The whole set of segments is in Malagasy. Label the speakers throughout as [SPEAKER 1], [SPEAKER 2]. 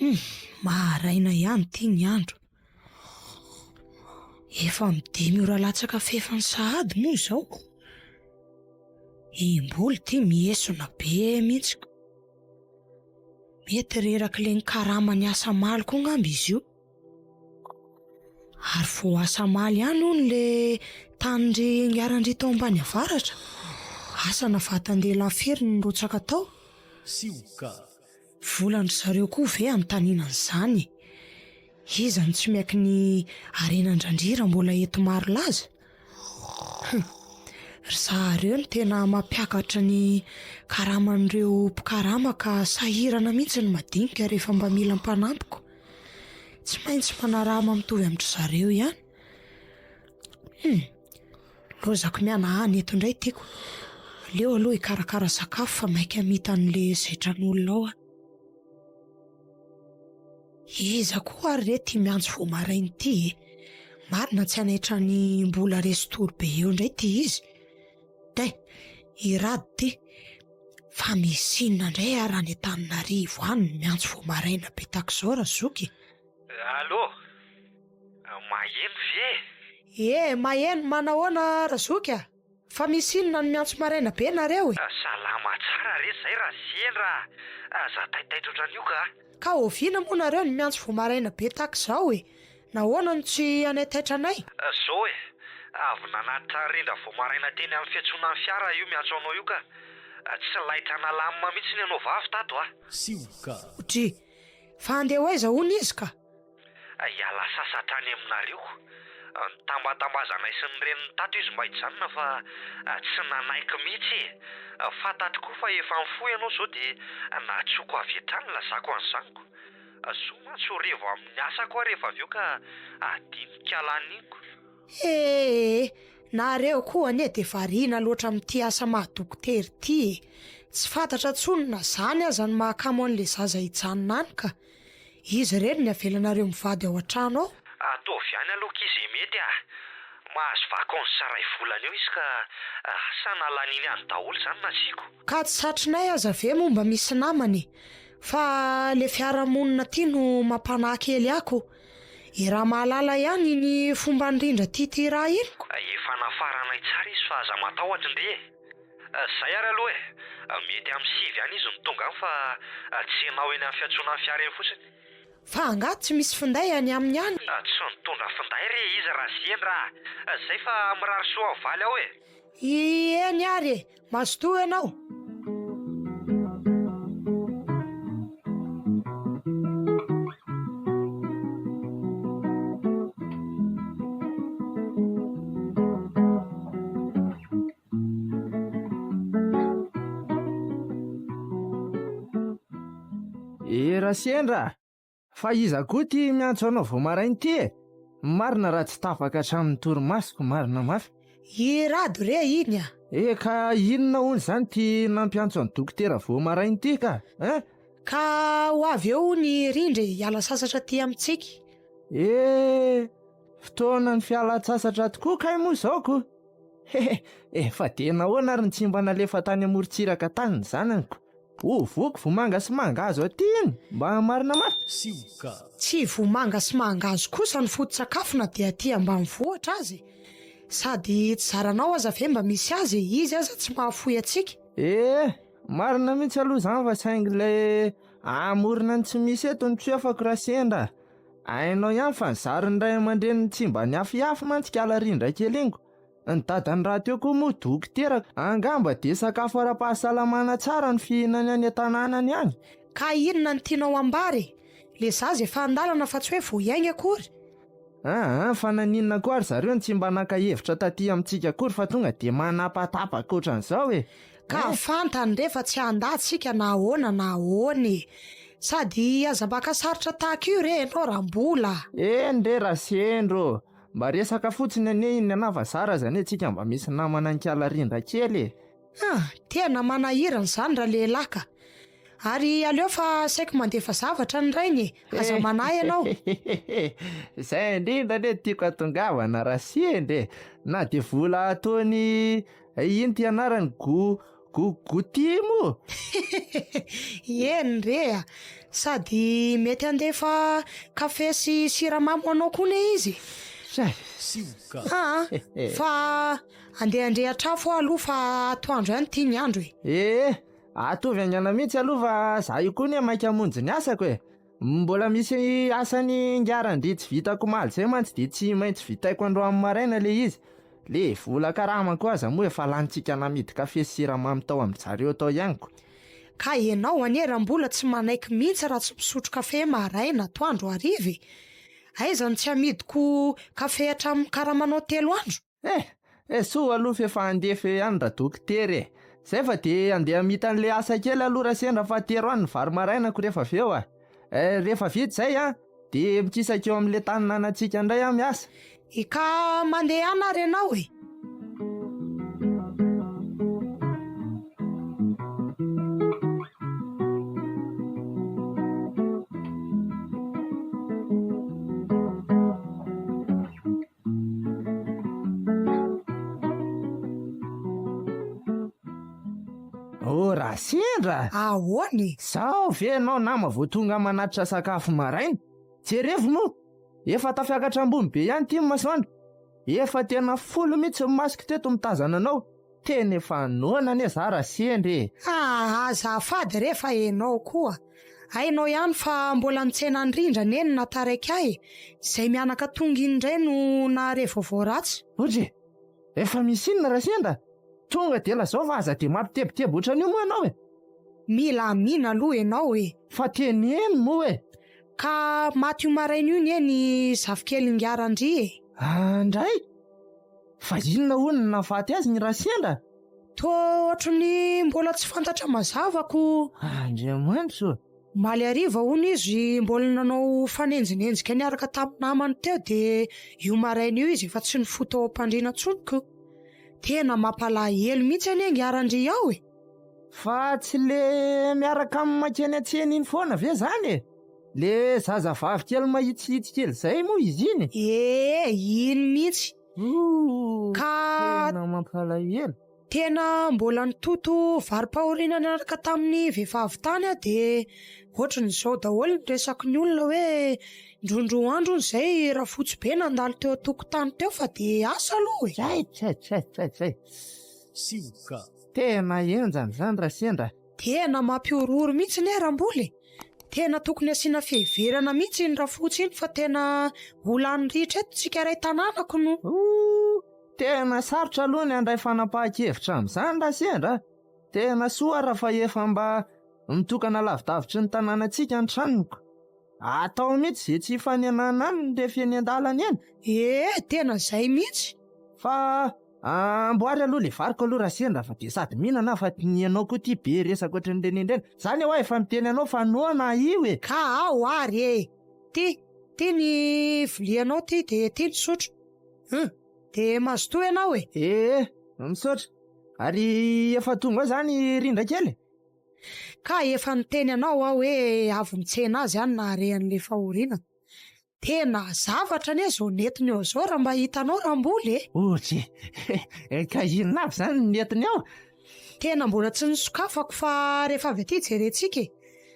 [SPEAKER 1] Hum, maraina ihany ity ny andro. Efa amin'ny dimy ora latsaka fahefany sahady moa izao. Imboly ity miesona be mihitsy. Mety rerak'ilay nikarama ny asa omaly koa angamba izy io. Ary voaasa omaly ihany hono le tanin-dry Ingaran-dry tao ambany avaratra. Asa na vatan-dehilahy firy no nirotsaka tao.
[SPEAKER 2] Sioka.
[SPEAKER 1] Volan-dry zareo koa ve anontaniana an'izany e? Iza no tsy miaiky ny harenan-dRandria raha mbola eto Marolaza? Hum! Ry zareo no tena mampiakatra ny karaman'ireo mpikarama ka sahirana mihitsy ny madinika rehefa mba mila mpanampiko. Tsy maintsy manarama mitovy amin-dry zareo ihany. Hum! Lozako mihanahana eto indray tiako. Aleo aloha hikarakara sakafo fa maika hamita an'le zaitran'olona ao aho. Iza koa ary re ty miantso vao maraina ity e? Marina tsy hanaitra ny mbola resin-tory be eo indray ity izy. Tay, i Rado ty. Fa misy inona indray ary any Antananarivo any no miantso vao maraina be tahaka izao Razoky e?
[SPEAKER 3] Allô? Maheno ve e?
[SPEAKER 1] E, maheno, manahoana Razoky a? Fa misy inona no miantso maraina be nareo e?
[SPEAKER 3] Salama tsara re zay raha sendra a! Za taitaitra ohatran'io ka!
[SPEAKER 1] Ka oviana moa nareo no miantso vao maraina be tahaka izao e? Nahoana no tsy hanaitaitra anay?
[SPEAKER 3] Zao e! Avy nanatitra rindra vao maraina teny amin'ny fiantsonan'ny fiara io miantso anao io ka! Tsy laitra nalamina mihitsy ny anao vavy tato a!
[SPEAKER 2] Sioka.
[SPEAKER 1] Dry! Fa handeha ho aiza hono izy ka?
[SPEAKER 3] Hiala sasatra any aminareo. Nitambatambazanay sy ny reniny tato izy mba hijanona fa tsy nanaiky mihitsy e! Fantatro koa fa efa mifoha ianao izao dia natsoko avy hatrany nilazako an'izany ko. Soa mantsy ho revo amin'ny asako aho rehefa avy eo ka adinoko kialaniko.
[SPEAKER 1] Ee, nareo koa anie dia variana loatra amin'ity asa maha dokotera ity e! Tsy fantatra intsony na zany aza no mahakamo an'le zaza hijanona any ka! Izy irery ny avelanareo mivady ao an-trano ao.
[SPEAKER 3] Ataovy ihany aloha akia izay mety a! Mahazo vacances iray volana eo izy ka asa na laniny any daholo izany na tsia ko.
[SPEAKER 1] Ka tsy satrinay aza ve moa mba misy namana e! Fa le fiarahamonina aty no mampanahy kely ahy ko! I Ramahalala ihany iny fomba nirindra ity ity raha iny ko.
[SPEAKER 3] Efa nafaranay tsara izy fa aza matahotra ndry e! Zay ary aloha e! Mety amin'ny sivy any izy no tonga any fa tsy enao eny amin'ny fiantsonan'ny fiara eny fotsiny.
[SPEAKER 1] Fa angaha tsy misy finday any aminy any?
[SPEAKER 3] Tsy nitondra finday re izy raha sendra a! Zay fa mirary soa mivaly ao e!
[SPEAKER 1] Eny ary e! Mazotoa ianao.
[SPEAKER 4] Eh Rasendra! Fa iza koa ity miantso anao vao maraina ity e? Marina raha tsy tapaka hatramin'ny torimasoko, marina mafy.
[SPEAKER 1] I Rado re iny a!
[SPEAKER 4] E ka inona hono izany ity nampiantso an'i dokotera vao maraina ity ka? Hein?
[SPEAKER 1] Ka ho avy eo hono i Rindra e, hiala sasatra aty amintsika.
[SPEAKER 4] E, fotoanan'ny fialan-tsasatra tokoa kay moa izao ko! Hehe, efa dia nahoana ary no tsy mba nalefa tany amorontsiraka tany ny zanany ko? Ho voky vomanga sy mangahazo aty iny mba marina mafy.
[SPEAKER 2] Sioka.
[SPEAKER 1] Tsy vomanga sy mangahazo kosa no foto-tsakafo na dia aty ambanivohitra aza e! Sady tsy zaranao aza ve mba misy azy e, izy aza tsy mahafoy antsika.
[SPEAKER 4] Eh! Marina mihitsy aloha izany fa saingy ilay hamorona ny tsy misy eto no tsy afako raha sendra. Hainao ihany fa ny zarin'ny ray aman-dreniny tsy mba niafiafy mantsy kala rindra kely iny ko. Ny dadany rahateo koa moa dokotera, angamba dia sakafo ara-pahasalamana tsara no fihinany any an-tanànany any.
[SPEAKER 1] Ka inona no tianao ambara e? Le zaza efa an-dalana fa tsy hoe vao hiainga akory.
[SPEAKER 4] Aa, fa naninona koa ary zareo no tsy mba naka hevitra taty amintsika akory fa tonga dia manapatapaka ohatran'izao e?
[SPEAKER 1] Ka fantany re fa tsy handà tsika na ahoana na ahoana e! Sady aza maka sarotra tahaka io re ianao Rambola a!
[SPEAKER 4] Eny re Rasendro ô! Mba resaka fotsiny anie iny anah fa zara aza anie tsika mba misy namana an'ikala rindra kely e!
[SPEAKER 1] Ah! Tena manahirana izany ralehilahy ka! Ary aleo fa saiko mandefa zavatra ny rainy e! Aza manahy ianao!
[SPEAKER 4] Izay indrindra anie no tiako hatongavana Rasendra e! Na dia vola ataony ino ty anarany go. Go gouty moa?
[SPEAKER 1] Eny re a! Sady mety handefa kafe sy siramamy ho anao koa ne izy e!
[SPEAKER 4] Zay.
[SPEAKER 2] Sioka.
[SPEAKER 1] Aa fa andeha handrehitra afo aho aloha fa atoandro ihany ity ny andro e!
[SPEAKER 4] Ee, atovy haingana mihitsy aloha fa za io koa ne maika hamonjy ny asako e! Mbola misy asan'i Ingahy tsy vitako omaly izay mantsy dia tsy maintsy vitaiko androany maraina ilay izy. Le vola karamako aza moa efa lanintsika namidy kafe sy siramamy tao amin-dry zareo tao ihany ko.
[SPEAKER 1] Ka ianao anie Rambola tsy manaiky mihitsy raha tsy misotro kafe maraina, atoandro, hariva e! Aiza no tsy hamidiko kafe hatramin'ny karamanao telo andro?
[SPEAKER 4] Eh! Eh soa aloha f'efa handefa eo ihany Radokotera e! Zay fa de andeha hamita an'le asa kely aloha raha sendra fa atero any ny vary marainako rehefa avy eo a! Eh rehefa vita izay an, de mikisaka eo amin'le tany nanantsika indray aho miasa.
[SPEAKER 1] E ka mandehana ary ianao e!
[SPEAKER 4] Oh Rasendra!
[SPEAKER 1] Ahoana e?
[SPEAKER 4] Zao ve ianao nama vao tonga manatitra sakafo maraina? Jerevo moa! Efa tafiakatra ambony be ihany ity ny masoandro. Efa tena folo mihitsy ny masoko teto mitazana anao. Tena efa noana anie za Rasendra e!
[SPEAKER 1] Ah, azafady re fa enao koa. Hainao ihany fa mbola nitsena an'i Rindra anie no nahataraiky ahy e! Izay mianaka tonga iny indray no nahare vaovao ratsy.
[SPEAKER 4] Ory e! Efa misy inona Rasendra? Tonga dia lazao fa aza dia mampitebiteby ohatran'io moa ianao e!
[SPEAKER 1] Mila amina aloha ianao e!
[SPEAKER 4] Fa teneno moa e!
[SPEAKER 1] Ka maty io maraina io anie ny zafikelin'ingahy Randria e!
[SPEAKER 4] Ah ndray! Fa inona hono no nahafaty azy ny Rasendra?
[SPEAKER 1] Toa ohatry ny mbola tsy fantatra mazava ko.
[SPEAKER 4] Andriamanitra ô!
[SPEAKER 1] Omaly hariva hono izy mbola nanao fanenjinenjika niaraka tamin'ny namany teo dia io maraina io izy efa tsy nifoha tao am-pandriana intsony ko. Tena mampalahelo mihitsy anie ingahy Randria ao e!
[SPEAKER 4] Fa tsy le miaraka aminy mankeny an-tsena iny foana ve zany e? Le zazavavy kely mahitsihitsy kely zay moa izy iny?
[SPEAKER 1] Ee, iny mihitsy.
[SPEAKER 4] Ooh,
[SPEAKER 1] Ka
[SPEAKER 4] tena mampalahelo.
[SPEAKER 1] Tena mbola nitoto varim-pahoriana niaraka tamin'ny vehivavy tany aho dia ohatran'izao daholo ny resaky ny olona hoe indroandroa andro hono izay rafotsy be nandalo teo an-tokotany teo fa dia asa aloha e!
[SPEAKER 4] Zay, zay, zay, zay, zay.
[SPEAKER 2] Sioka.
[SPEAKER 4] Tena henjana izany raha sendra.
[SPEAKER 1] Tena mampihorohoro mihitsy anie Rambola e! Tena tokony asiana fiheverana mihitsy iny Rafotsy iny fa tena ho lany ritra eto tsika iray tanànako no.
[SPEAKER 4] Ooh! Tena sarotra aloha ny handray fanapahan-kevitra amin'izany raha sendra a! Tena soa ara fa efa mba mitokana lavidavitry ny tanànantsika ny tranoko. Atao mihitsy izay tsy hifanenana aminy rehefa eny an-dalana eny.
[SPEAKER 1] Ee, tena izay mihitsy.
[SPEAKER 4] Fa amboary aloha le variko aloha raha sendra fa de sady mihinana aho fa ny anao koa ty be resaka ohatran'ireny ireny. Za anie hoa efa miteny anao fa noana io e.
[SPEAKER 1] Ka ao ary e! Ty, ty ny vilianao ty de ty ny sotro. Hum, de mazotoa ianao e!
[SPEAKER 4] Ee, misaotra. Ary efa tonga ao zany Rindra kely?
[SPEAKER 1] Ka efa niteny anao aho hoe avy nitsena azy aho no nahare an'ilay fahoriana. Tena zavatra anie izao nentiny eo izao raha mba hitanao Rambola e!
[SPEAKER 4] Ohatry e! Ka inona avy izany no nentiny ao?
[SPEAKER 1] Tena mbola tsy nosokafako fa rehefa avy aty jerentsika e!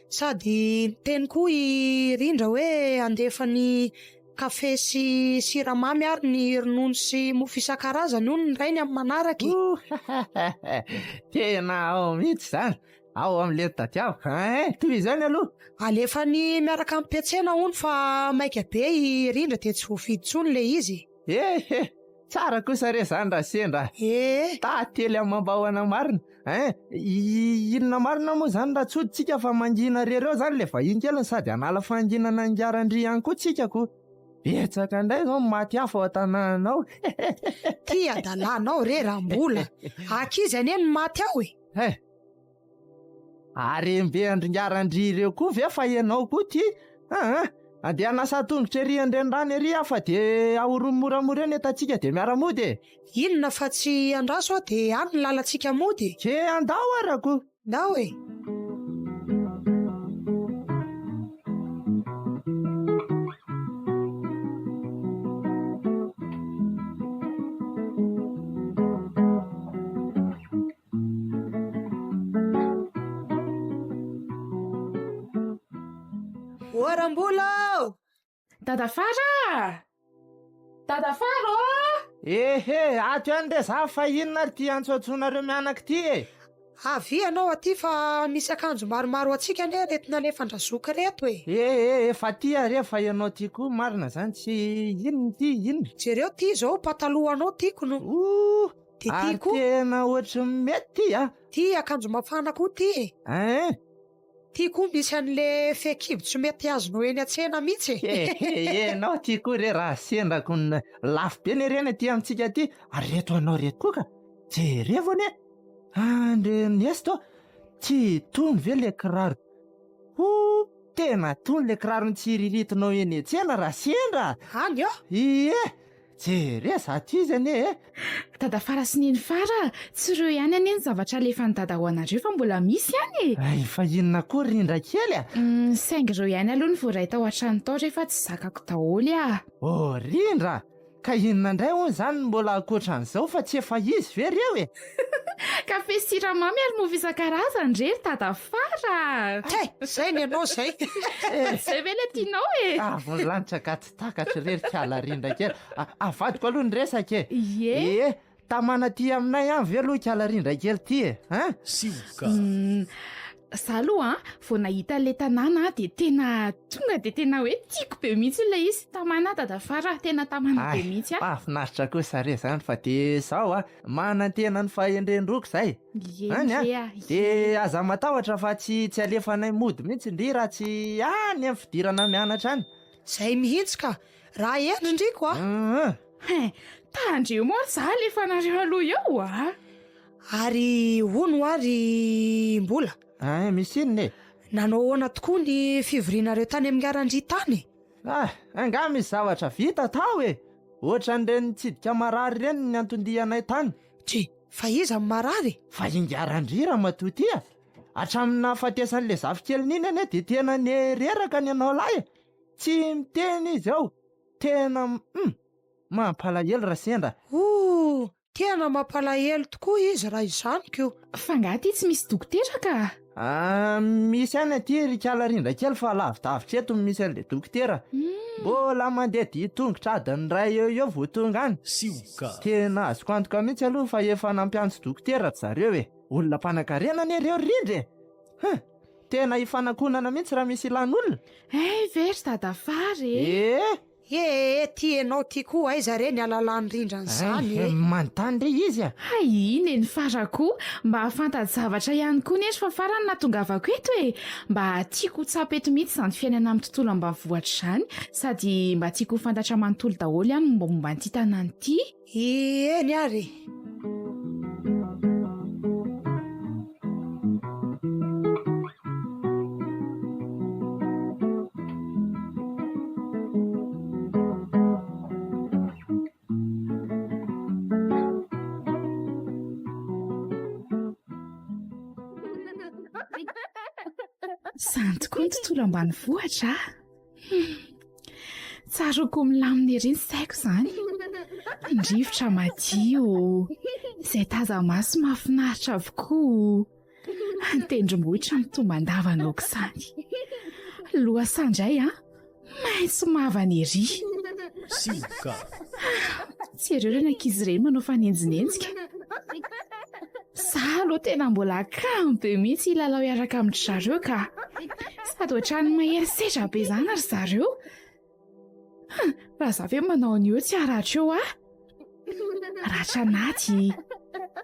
[SPEAKER 1] Sady niteny koa i Rindra hoe handefa ny kafe sy siramamy ary ny ronono sy mofo isan-karazany hono ny rainy amin'ny manaraka e!
[SPEAKER 4] Ouh! Tena ao mihitsy izany! Ao amin'ilay tadiaviko hein! Tohizo ihany aloha!
[SPEAKER 1] Alefany miaraka amin'ny mpiantsena hono fa maika be i Rindra dia tsy voafidy intsony ilay izy
[SPEAKER 4] e! Ehe! Tsara kosa re izany raha sendra a!
[SPEAKER 1] Ee!
[SPEAKER 4] Tantely amam-bahoana marina hein! Inona marina moa izany raha tsy hody tsika fa mangina irery eo izany ilay vahiny kely no sady hanala fanginana an'i ihany koa tsika ko! Betsaka indray izao ny maty afo ao an-tanàna ao!
[SPEAKER 1] Ty adalanao re Rambola! Ankizy anie no maty ao e!
[SPEAKER 4] He! Harem-be andringarandria ireo koa ve fa ianao koa ty? Aa! Andeha hanasa tongotra ery an-drenirano ery aho fa dia ahoromy moramora eo ny entantsika dia miara-mody e!
[SPEAKER 1] Inona fa tsy andraso aho dia any ny lalantsika mody e!
[SPEAKER 4] Ke andao ara ko!
[SPEAKER 1] Ndao e! Rambola ô!
[SPEAKER 5] Dadafara a! Dadafara ô!
[SPEAKER 4] Ehe, ato ihany re za fa inona ary ty antsoantsonareo mianaka ty e?
[SPEAKER 1] Avia ianao aty fa misy akanjo maromaro ho antsika anie ireto nalefan-dRazoky ireto e!
[SPEAKER 4] Ehe, efa aty ary e fa ianao ty koa marina zany tsy inona ity inona?
[SPEAKER 1] Jereo ty izao pataloha anao tiako no.
[SPEAKER 4] Ouh!
[SPEAKER 1] Dia ty
[SPEAKER 4] Ary
[SPEAKER 1] koa.
[SPEAKER 4] tena ohatry ny mety ty a!
[SPEAKER 1] Ty akanjo mafana koa ty e!
[SPEAKER 4] Ein!
[SPEAKER 1] Ty koa misy an'le fehikibo tsy mety azonao eny an-tsena mihitsy e!
[SPEAKER 4] Ehe, enao ty koa re raha sendra ko ny lafo be ne reny aty amintsika aty, ary reto anao reto koa ka! Jerevo anie! Andrenesto, tsy itony ve le kiraro? Hoo, tena itony le kiraro nitsiriritinao eny an-tsena raha sendra!
[SPEAKER 1] Any ô!
[SPEAKER 4] Ie! Jereo zato izy anie e!
[SPEAKER 5] Dada Fara sy Neny Fara a! Tsy ireo ihany anie ny zavatra alefan'i Dada ho anareo fa mbola misy ihany e!
[SPEAKER 4] Hay fa inona koa ry Rindra kely a!
[SPEAKER 5] Humm, saingy ireo ihany aloha no voaray tao an-trano tao rehefa tsy zakako daholo a!
[SPEAKER 4] Oh Rindra! Ka inona indray hono izany no mbola ankoatran'izao fa tsy efa izy ve ireo e?
[SPEAKER 5] Kafe sy siramamy ary mofo isan-karazany re ry Dada Fara a!
[SPEAKER 1] Hay! Izay ny anao izay!
[SPEAKER 5] Izay ve ilay tianao e?
[SPEAKER 4] Avy ny lanitra ka tsy Takatry re ry kala rindra kely. Avadiko aloha ny resaka e.
[SPEAKER 5] Ie.
[SPEAKER 4] Ee, tamana aty aminay any ve aloha kala rindra kely ty e? Hein?
[SPEAKER 2] Sioka.
[SPEAKER 5] Hum, za aloha an, vao nahita an'ilay tanàna aho dia tena tonga dia tena hoe tiako be mihitsy ilay izy. Tamana dadafara, tena tamana be
[SPEAKER 4] Ay,
[SPEAKER 5] mihitsy ah.
[SPEAKER 4] mahafinaritra kosa re zany fa dia zao a, manantena ny fahendren-droko zay.
[SPEAKER 5] Ie,
[SPEAKER 4] Any a,
[SPEAKER 5] ie ah, ie.
[SPEAKER 4] dia aza matahotra fa tsy tsy alefanay mody mihitsy ndry raha tsy any amin'ny fidirana mianatra any.
[SPEAKER 1] Zay mihitsy ka! Raha hendry ndry ko a!
[SPEAKER 5] Hein! Tandremo ary za alefanareo aloha eo a!
[SPEAKER 1] Ary hono hoa ry Mbola?
[SPEAKER 4] Hein, misy inona e?
[SPEAKER 1] Nanao ahoana tokoa ny fivorianareo tany amin'ny Arandria tany e?
[SPEAKER 4] Ah! Angaha misy zavatra vita tao e? Ohatran'ireny nitsidika marary ireny ny anton-dianay tany.
[SPEAKER 1] Dry, fa iza no marary e?
[SPEAKER 4] Fa ingahy Randria ramatoa ity a! Hatramin'ny nahafatesan'ilay zafikeliny iny anie dia tena nereraka ny anao lahy e! Tsy miteny izy ao! Tena hum! Mampalahelo raha sendra.
[SPEAKER 1] Ooh! Tena mampalahelo tokoa izy raha izany ko!
[SPEAKER 5] Fa nga aty tsy misy dokotera ka?
[SPEAKER 4] Ah, misy ihany aty ry kala rindra kely fa lavidavitra eto no misy an'ilay dokotera. Mbola mandeha dia tongotra adiny iray eo eo vao tonga any.
[SPEAKER 2] Sioka.
[SPEAKER 4] Tena azoko antoka mihitsy aloha fa efa nampiantso dokotera ry zareo e! Olona mpanankarena anie ireo ry Rindra e! Huh! Tena ifanakonana mihitsy raha misy ilan'olona.
[SPEAKER 5] Hay ve ry dadafara e!
[SPEAKER 4] Ee!
[SPEAKER 1] Ee, ty enao ty koa aiza re ny alalan'i Rindra an'izany e!
[SPEAKER 4] Manontany re izy a!
[SPEAKER 5] Hay i Nenifara koa mba hahafanta-javatra ihany koa anie ry Fafara no nahatongavako eto e! Mba tiako ho tsapa eto mihitsy izany fiainana amin'ny tontolo ambanivohitra izany sady mba tiako ho fantatra manontolo daholo ihany ny mombamomba an'ity tanàna ity.
[SPEAKER 1] Eny ary e!
[SPEAKER 5] Izany tokoa ny tontolo ambanivohitra a! Tsaroako milamina ery ny saiko izany. Ny rivotra madio, izay taza-maso mahafinaritra avokoa. Ny tendrombohitra mitombandavana aok'izany. Lohasaha indray an, maitso mavana ery.
[SPEAKER 2] Sioka.
[SPEAKER 5] Jereo ireny ankizy ireny manao fanenjinenjika. Za aloha tena mbola kamo be mihitsy hilalao hiaraka amin-dry zareo ka. Sady ohatran'ny mahery setra be izany ry zareo. Hum, raha za ve manao an'io tsy haratra eo aho. Ratra anaty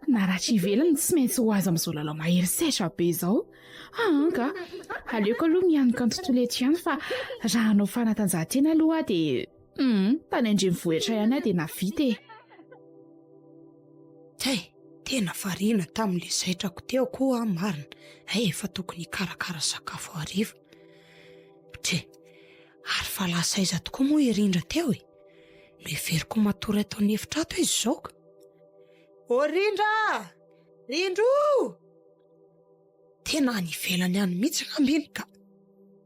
[SPEAKER 5] na ratra ivelany tsy maintsy ho azo amin'izao lalao mahery setra be izao. Aa ka, aleoko aloha mianoka ny tontolo eto ihany fa raha hanao fanatanjahantena aloha aho dia hum, tany an-drenivohitra ihany aho dia nahavita e.
[SPEAKER 1] Hay, tena variana tamin'ilay zaitrako teo koa aho marina. Hay efa tokony hikarakara sakafo hariva. Dre, ary fa lasa aiza tokoa moa i Rindra teo e? Noheveriko matory ato an'efitra ato izy izao ka. Ô Rindra! Rindra o! Tena any ivelany any mihitsy angamba iny ka.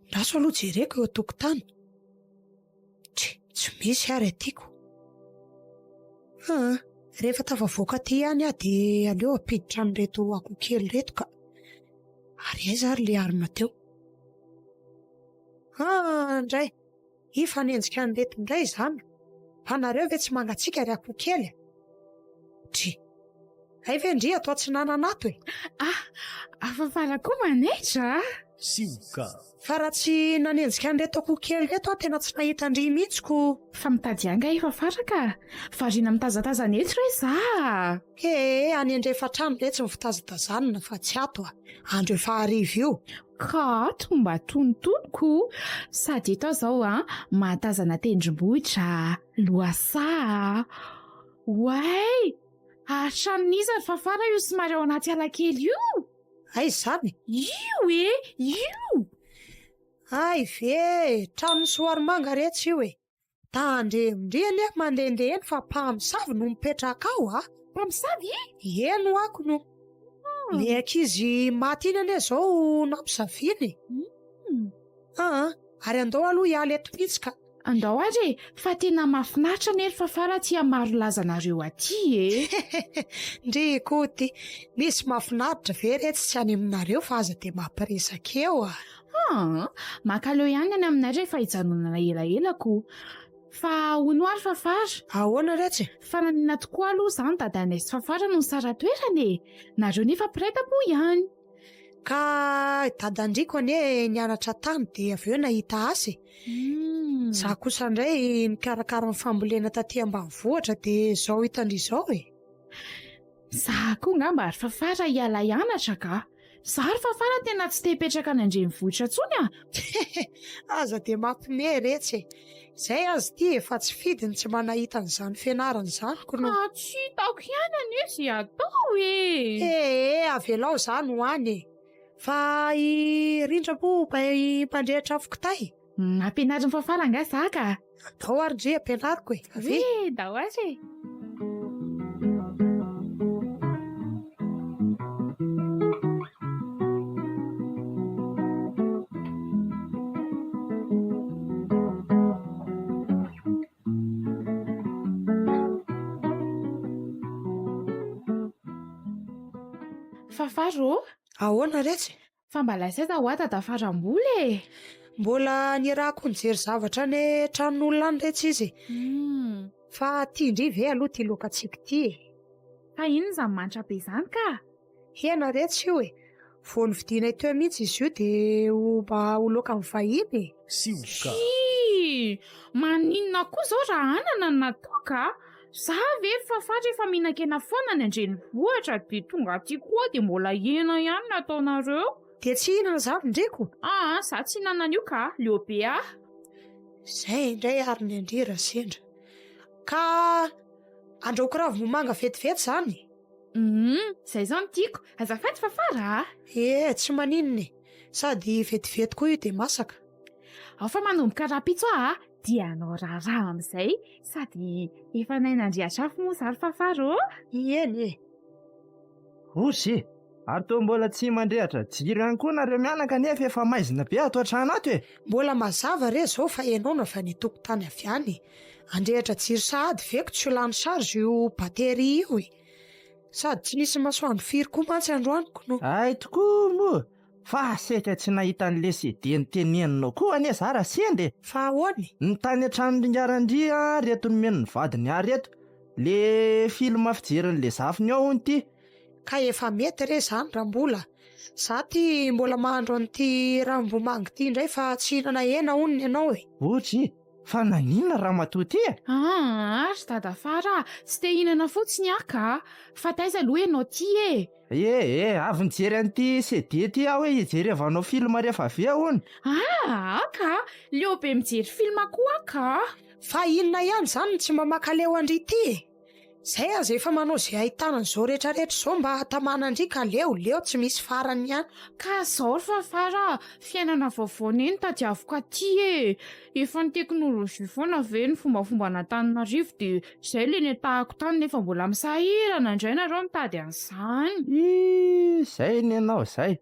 [SPEAKER 1] Ndraso aloha jereko eo an-tokotany. Tsia, tsy misy ary aty ko. Aa, rehefa tafavoaka aty ihany aho dia aleo hampiditra an'ireto akoho kely ireto ka. Ary aiza ary ilay arina teo? Ah, ndray! Hifanenjika an'ireto indray izany. Fa nareo ve tsy mangatsiaka ry akoho kely a? Dry. Hay ve ndry ato atsinanana ato e?
[SPEAKER 5] Ah, afafara koa manaitra a!
[SPEAKER 2] Sioka.
[SPEAKER 1] Fa raha tsy nanenjika an'ireto akoho kely ireto aho tena tsy nahita an-dry mihitsy ko.
[SPEAKER 5] Fa mitady anga efa fara ka! Variana mitazatazana eto re za a!
[SPEAKER 1] He, any andrefa-trano re tsy mifitazatazanina fa tsy ato a! Andro efa hariva io.
[SPEAKER 5] Ka ato mba tonitony ko! Sady eto aho izao a, mahatazana tendrombohitra, lohasaha. Oay! Ary tranon'iza ry Fafara io somary ao anaty ala kely io?
[SPEAKER 1] Aiza izany?
[SPEAKER 5] Io e! Io!
[SPEAKER 1] Hay ve e! Tranon'i Soarimanga re tsy io e! Tandremo ndry anie mandehandeha eny fa mpamosavy no mipetraka ao a!
[SPEAKER 5] Mpamosavy e?
[SPEAKER 1] Eny ho ako no. Le ankizy maty iny anie zao namposaviana e! Aa, ary andao aloha hiala eto mihitsy ka.
[SPEAKER 5] Andao ary e, fa tena mahafinaritra anie ry Fafara aty Amarolaza nareo aty e!
[SPEAKER 1] Ndry koa ty, misy mahafinaritra ve retsy tsy any aminareo fa aza dia mampiresaka eo a!
[SPEAKER 5] Aa, mankaleo ihany any aminay rehefa hijanonana elaela ko. Fa hono hoa ry Fafara?
[SPEAKER 1] Ahoana retsy e?
[SPEAKER 5] Fa naninona tokoa aloha izany dadanay sy Fafara no nisara-toerana e? Nareo nefa mpiray tampo ihany.
[SPEAKER 1] Ka i dadandriko anie nianatra tany dia avy eo nahita asa e. Za kosa indray nikarakara ny fambolena taty ambanivohitra dia izao hitan-dry izao e.
[SPEAKER 5] Za koa ngamba ry Fafara hiala hianatra ka! Za ry Fafara tena tsy te hipetraka any an-drenivohitra intsony a!
[SPEAKER 1] Aza dia mampime retsy e! Izay aza ity efa tsy fidiny tsy mba nahita an'izany fianarana izany ko no.
[SPEAKER 5] Ka tsy hitako ihany anie izay atao e!
[SPEAKER 1] Ee, avelao izany ho any e! Fa i Rindra moa mpandrehitra afo kitay?
[SPEAKER 5] Nampianarin'i Fafara angaha za ka?
[SPEAKER 1] Andao ary ndry ampianariko e! Avia!
[SPEAKER 5] Ee, ndao ary e! Fafara ô!
[SPEAKER 1] Ahoana retsy?
[SPEAKER 5] Fa mba lasa aiza hoa dada Farambola e?
[SPEAKER 1] Mbola nirahako nijery zavatra any tranon'olona any retsy izy e. Fa tian-dry ve aloha ity lokantsika ity e?
[SPEAKER 5] Fa inona izany manitra be izany ka?
[SPEAKER 1] Hena retsy io e. Vao novidianay teo mihitsy izy io dia ho mba ho lokan'ny vahiny e.
[SPEAKER 2] Sioka.
[SPEAKER 5] Tsia! Maninona koa izao raha anana no natao ka? Za ve ry Fafah rehefa mihinan-kena foana any an-drenivohitra dia tonga aty koa dia mbola hena ihany no ataonareo?
[SPEAKER 1] Dia tsy hihinana izany ndriko?
[SPEAKER 5] Aa, za tsy hihinana an'io ka, leo be ahy.
[SPEAKER 1] Izay indray ary ny an-dry Rasendra. Ka andrahoiko ravimomanga vetivety izany?
[SPEAKER 5] Humm, izay izao no tiako. Azafady Fafah raha.
[SPEAKER 1] Ee, tsy maninona e. Sady vetivety koa io dia masaka.
[SPEAKER 5] Ao fa manomboka rahampitso aho a, dia hanao raharaha amin'izay, sady efa nainandriatrafo moa za ry Fafah rô.
[SPEAKER 1] Eny e.
[SPEAKER 4] Osy e! Ary toa mbola tsy mandrehatra jiro ihany koa nareo mianaka nefa efa maizina be ato an-trano ato e!
[SPEAKER 1] Mbola mazava re zao fa enao no avy any an-tokotany avy any. Andrehatra jiro sahady ve ko tsy ho lany charge io batterie io e! Sady tsy nisy masoandro firy koa mantsy androany ko no.
[SPEAKER 4] Hay tokoa moa! Fa saika tsy nahita an'le CD noteneninao koa anie za raha sendra e!
[SPEAKER 1] Fa ahoana e?
[SPEAKER 4] Ny tany an-tranon-dRingarandria reto nomeny ny vadiny ahy reto, le film fijerin'le zafiny ao hono ty.
[SPEAKER 1] Ka efa mety re zany Rambola a! Za ty mbola mahandro an'ity ranom-bomanga ity indray fa tsy hihinana hena hono ny anao e!
[SPEAKER 4] Otry, fa naninona ramatoa ty e?
[SPEAKER 5] Aa ry dadafara a! Tsy te hihinana fotsiny aho ka! Fa taiza aloha ianao ty e?
[SPEAKER 4] Ee e, avy nijery an'ity CD ity aho hoe hijerevanao film rehefa avy eo hono.
[SPEAKER 5] Aa ka! Leo be mijery film koa aho ka!
[SPEAKER 1] Fa inona ihany izany no tsy mba mankaleo an-dry ity e? Izay aza efa manao izay ahitana an'izao rehetrarehetra izao mba hahatamana an-dry ka leo, leo tsy misy farany ihany.
[SPEAKER 5] Ka zao ry Fafara a, fiainana vaovao anie no tadiaviko aty e! Efa ny teknolojia foana ve ny fombafomban'Antananarivo dia izay ilay niatahako tany nefa mbola misahirana indray nareo mitady an'izany.
[SPEAKER 4] Ii, zay ny anao zay.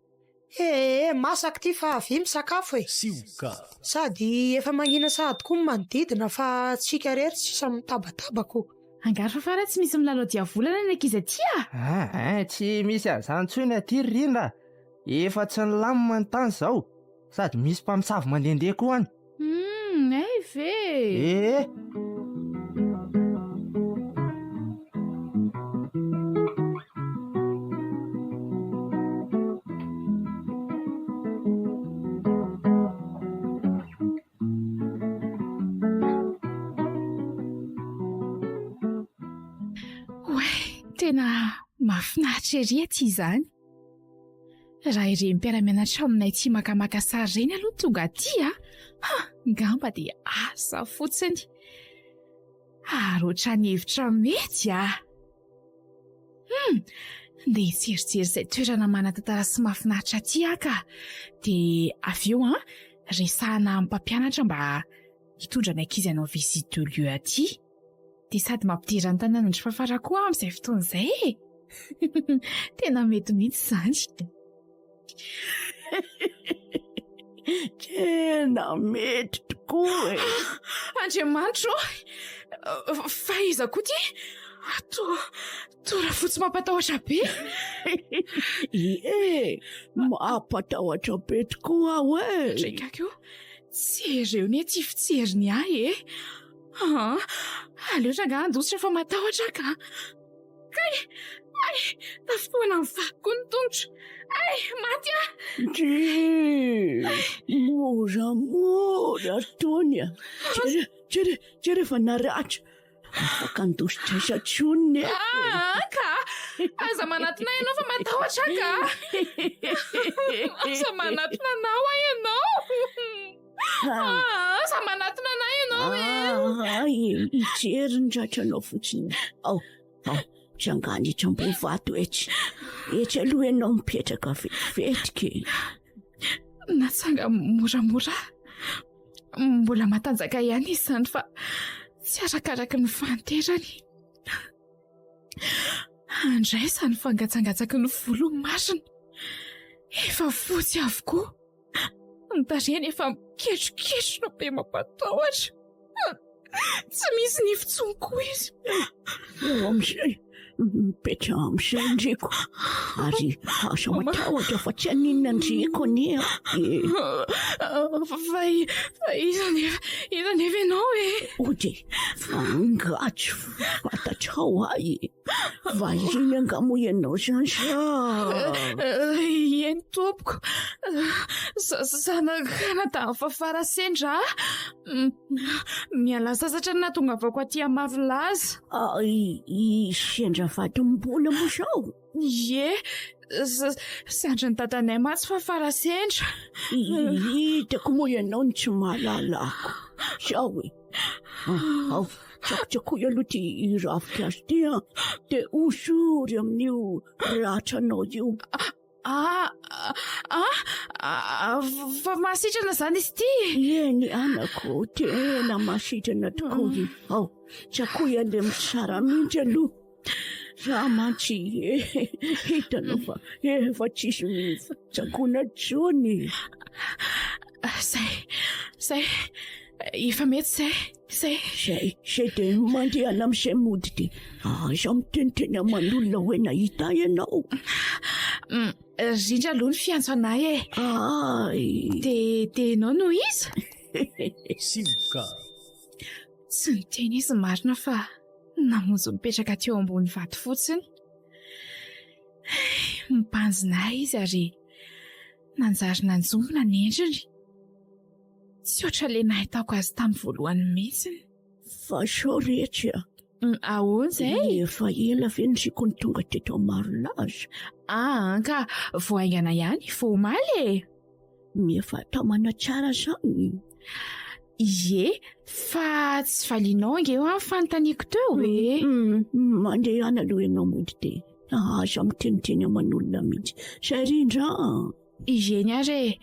[SPEAKER 1] Ee, masaka ity fa avia misakafo e.
[SPEAKER 2] Sioka.
[SPEAKER 1] Sady efa mangina sahady koa ny manodidina fa tsika irery sisa mitabataba ko.
[SPEAKER 5] Angaha ry Fafara tsy misy milalao diavolana ny ankizy aty a?
[SPEAKER 4] Aa, tsy misy an'izany intsony aty ry Rindra a! Efa tsy nilamina ny tany izao. Sady misy mpamosavy mandehandeha koa any.
[SPEAKER 5] Hum, hay ve?
[SPEAKER 4] Ee.
[SPEAKER 5] Oay, tena mahafinaritra ery aty izany. Raha ireny mpiara-mianatra aminay tia makamaka sary ireny aloha tonga aty a, ha, ngamba dia asa fotsiny. Ary ohatran'ny hevitra mety a! Hum, ndeha hijerijery izay toerana manan-tantara sy mahafinaritra aty aho ka. Dia avy eo an, resahana amin'ny mpampianatra mba hitondra ny ankizy hanao visite de lieu aty. Dia sady mampidera ny tanànan-dry Fafara koa aho amin'izay fotoana izay e! Tena mety mihitsy izany.
[SPEAKER 6] Tena mety tokoa e!
[SPEAKER 5] Andriamanitro ô! Fa iza koa ity? Toa, toa rafotsy mampatahotra be.
[SPEAKER 6] Ie, mampatahotra be tokoa aho e!
[SPEAKER 5] Ndrekako io, jereo anie ity fijeriny ahy e! Aa, aleo rangahy handositra fa matahotra aho ka. Kay! Ay! Tafintohina amin'ny vato koa ny tongotro. Ay! Maty aho!
[SPEAKER 6] Ndry! Moramora tony a! Jereo, jereo, jereo fa naratra. Afaka handositra aiza intsony nefa e.
[SPEAKER 5] Aa ka! Aza manatona ahy ianao fa matahotra aho ka! Aza manatona anao aho ianao! Ah, aza manatona anay ianao e.
[SPEAKER 6] Ah, ay, hijery ny ratranao fotsiny. Ao, ao, tsangano etsy ambony vato etsy. Etsy aloha ianao mipetraka vetivety ke.
[SPEAKER 5] Natsanga moramora. Mbola matanjaka ihany izy izany fa tsy arakaraky ny fahanterany. Andraisany fangatsangatsaky ny volony marina. Efa fotsy avokoa. Ny tarehiny efa miketroketrona be mampatahotra. Tsy misy nify intsony koa izy.
[SPEAKER 6] Eo amin'izay, mipetraha amin'izay ndriko. Ary aza matahotra fa tsy haninona ndriko anie e.
[SPEAKER 5] Fa fa iza nefa iza nefa ianao e?
[SPEAKER 6] Ody, fa angaha tsy fantatrao ahy e? Vahiny angaha moa ianao izany sa?
[SPEAKER 5] Eny tompoko, zanak'anadahin'i Fafara sendra aho. Miala sasatra ny nahatongavako aty Maroalaza.
[SPEAKER 6] I sendra vadim-bola moa izao?
[SPEAKER 5] Ie, zandrin'i dadanay mantsy Fafara sendra.
[SPEAKER 6] Hitako moa ianao no tsy mahalala ako. Izao e. Ao, tsakotsakoy aloha ity ravinkazo ity an, dia hosory amin'io ratranao io.
[SPEAKER 5] Ah, ah, ah, fa mahasitrana izany izy ity?
[SPEAKER 6] Eny anako, tena mahasitrana tokoa io. Ao, tsakoy an'ilay tsara mihitsy aloha. Za mantsy hitanao fa efa tsisy tsakoina intsony.
[SPEAKER 5] Zay, zay, efa mety zay, zay.
[SPEAKER 6] Zay, zay dia mandehana amin'izay mody dia aza miteniteny aman'olona hoe nahita ahy ianao.
[SPEAKER 5] Rindra aloha ny fiantso anay e.
[SPEAKER 6] Ay.
[SPEAKER 5] Dia, dia ianao no iza?
[SPEAKER 2] Sioka.
[SPEAKER 5] Tsy niteny izy marina fa namonjy nipetraka teo ambony vato fotsiny. Mibanjina ahy izy ary nanjary nanjombona ny endriny. Tsy ohatran'ilay nahitako azy tamin'ny voalohany mihitsy.
[SPEAKER 6] Fa sao retsy a!
[SPEAKER 5] Ahoana izay?
[SPEAKER 6] Efa ela ve ny ziko no tonga teto Marolaza?
[SPEAKER 5] Ah, ka vao haingana ihany, vao omaly e!
[SPEAKER 6] Efa tamana tsara zany.
[SPEAKER 5] Ie, fa tsy valianao ange hoa ny fanontaniako teo e.
[SPEAKER 6] Mandehana aloha ianao mody dia aza miteniteny aman'olona mihitsy. Zay rindra a!
[SPEAKER 5] Ireny ary e!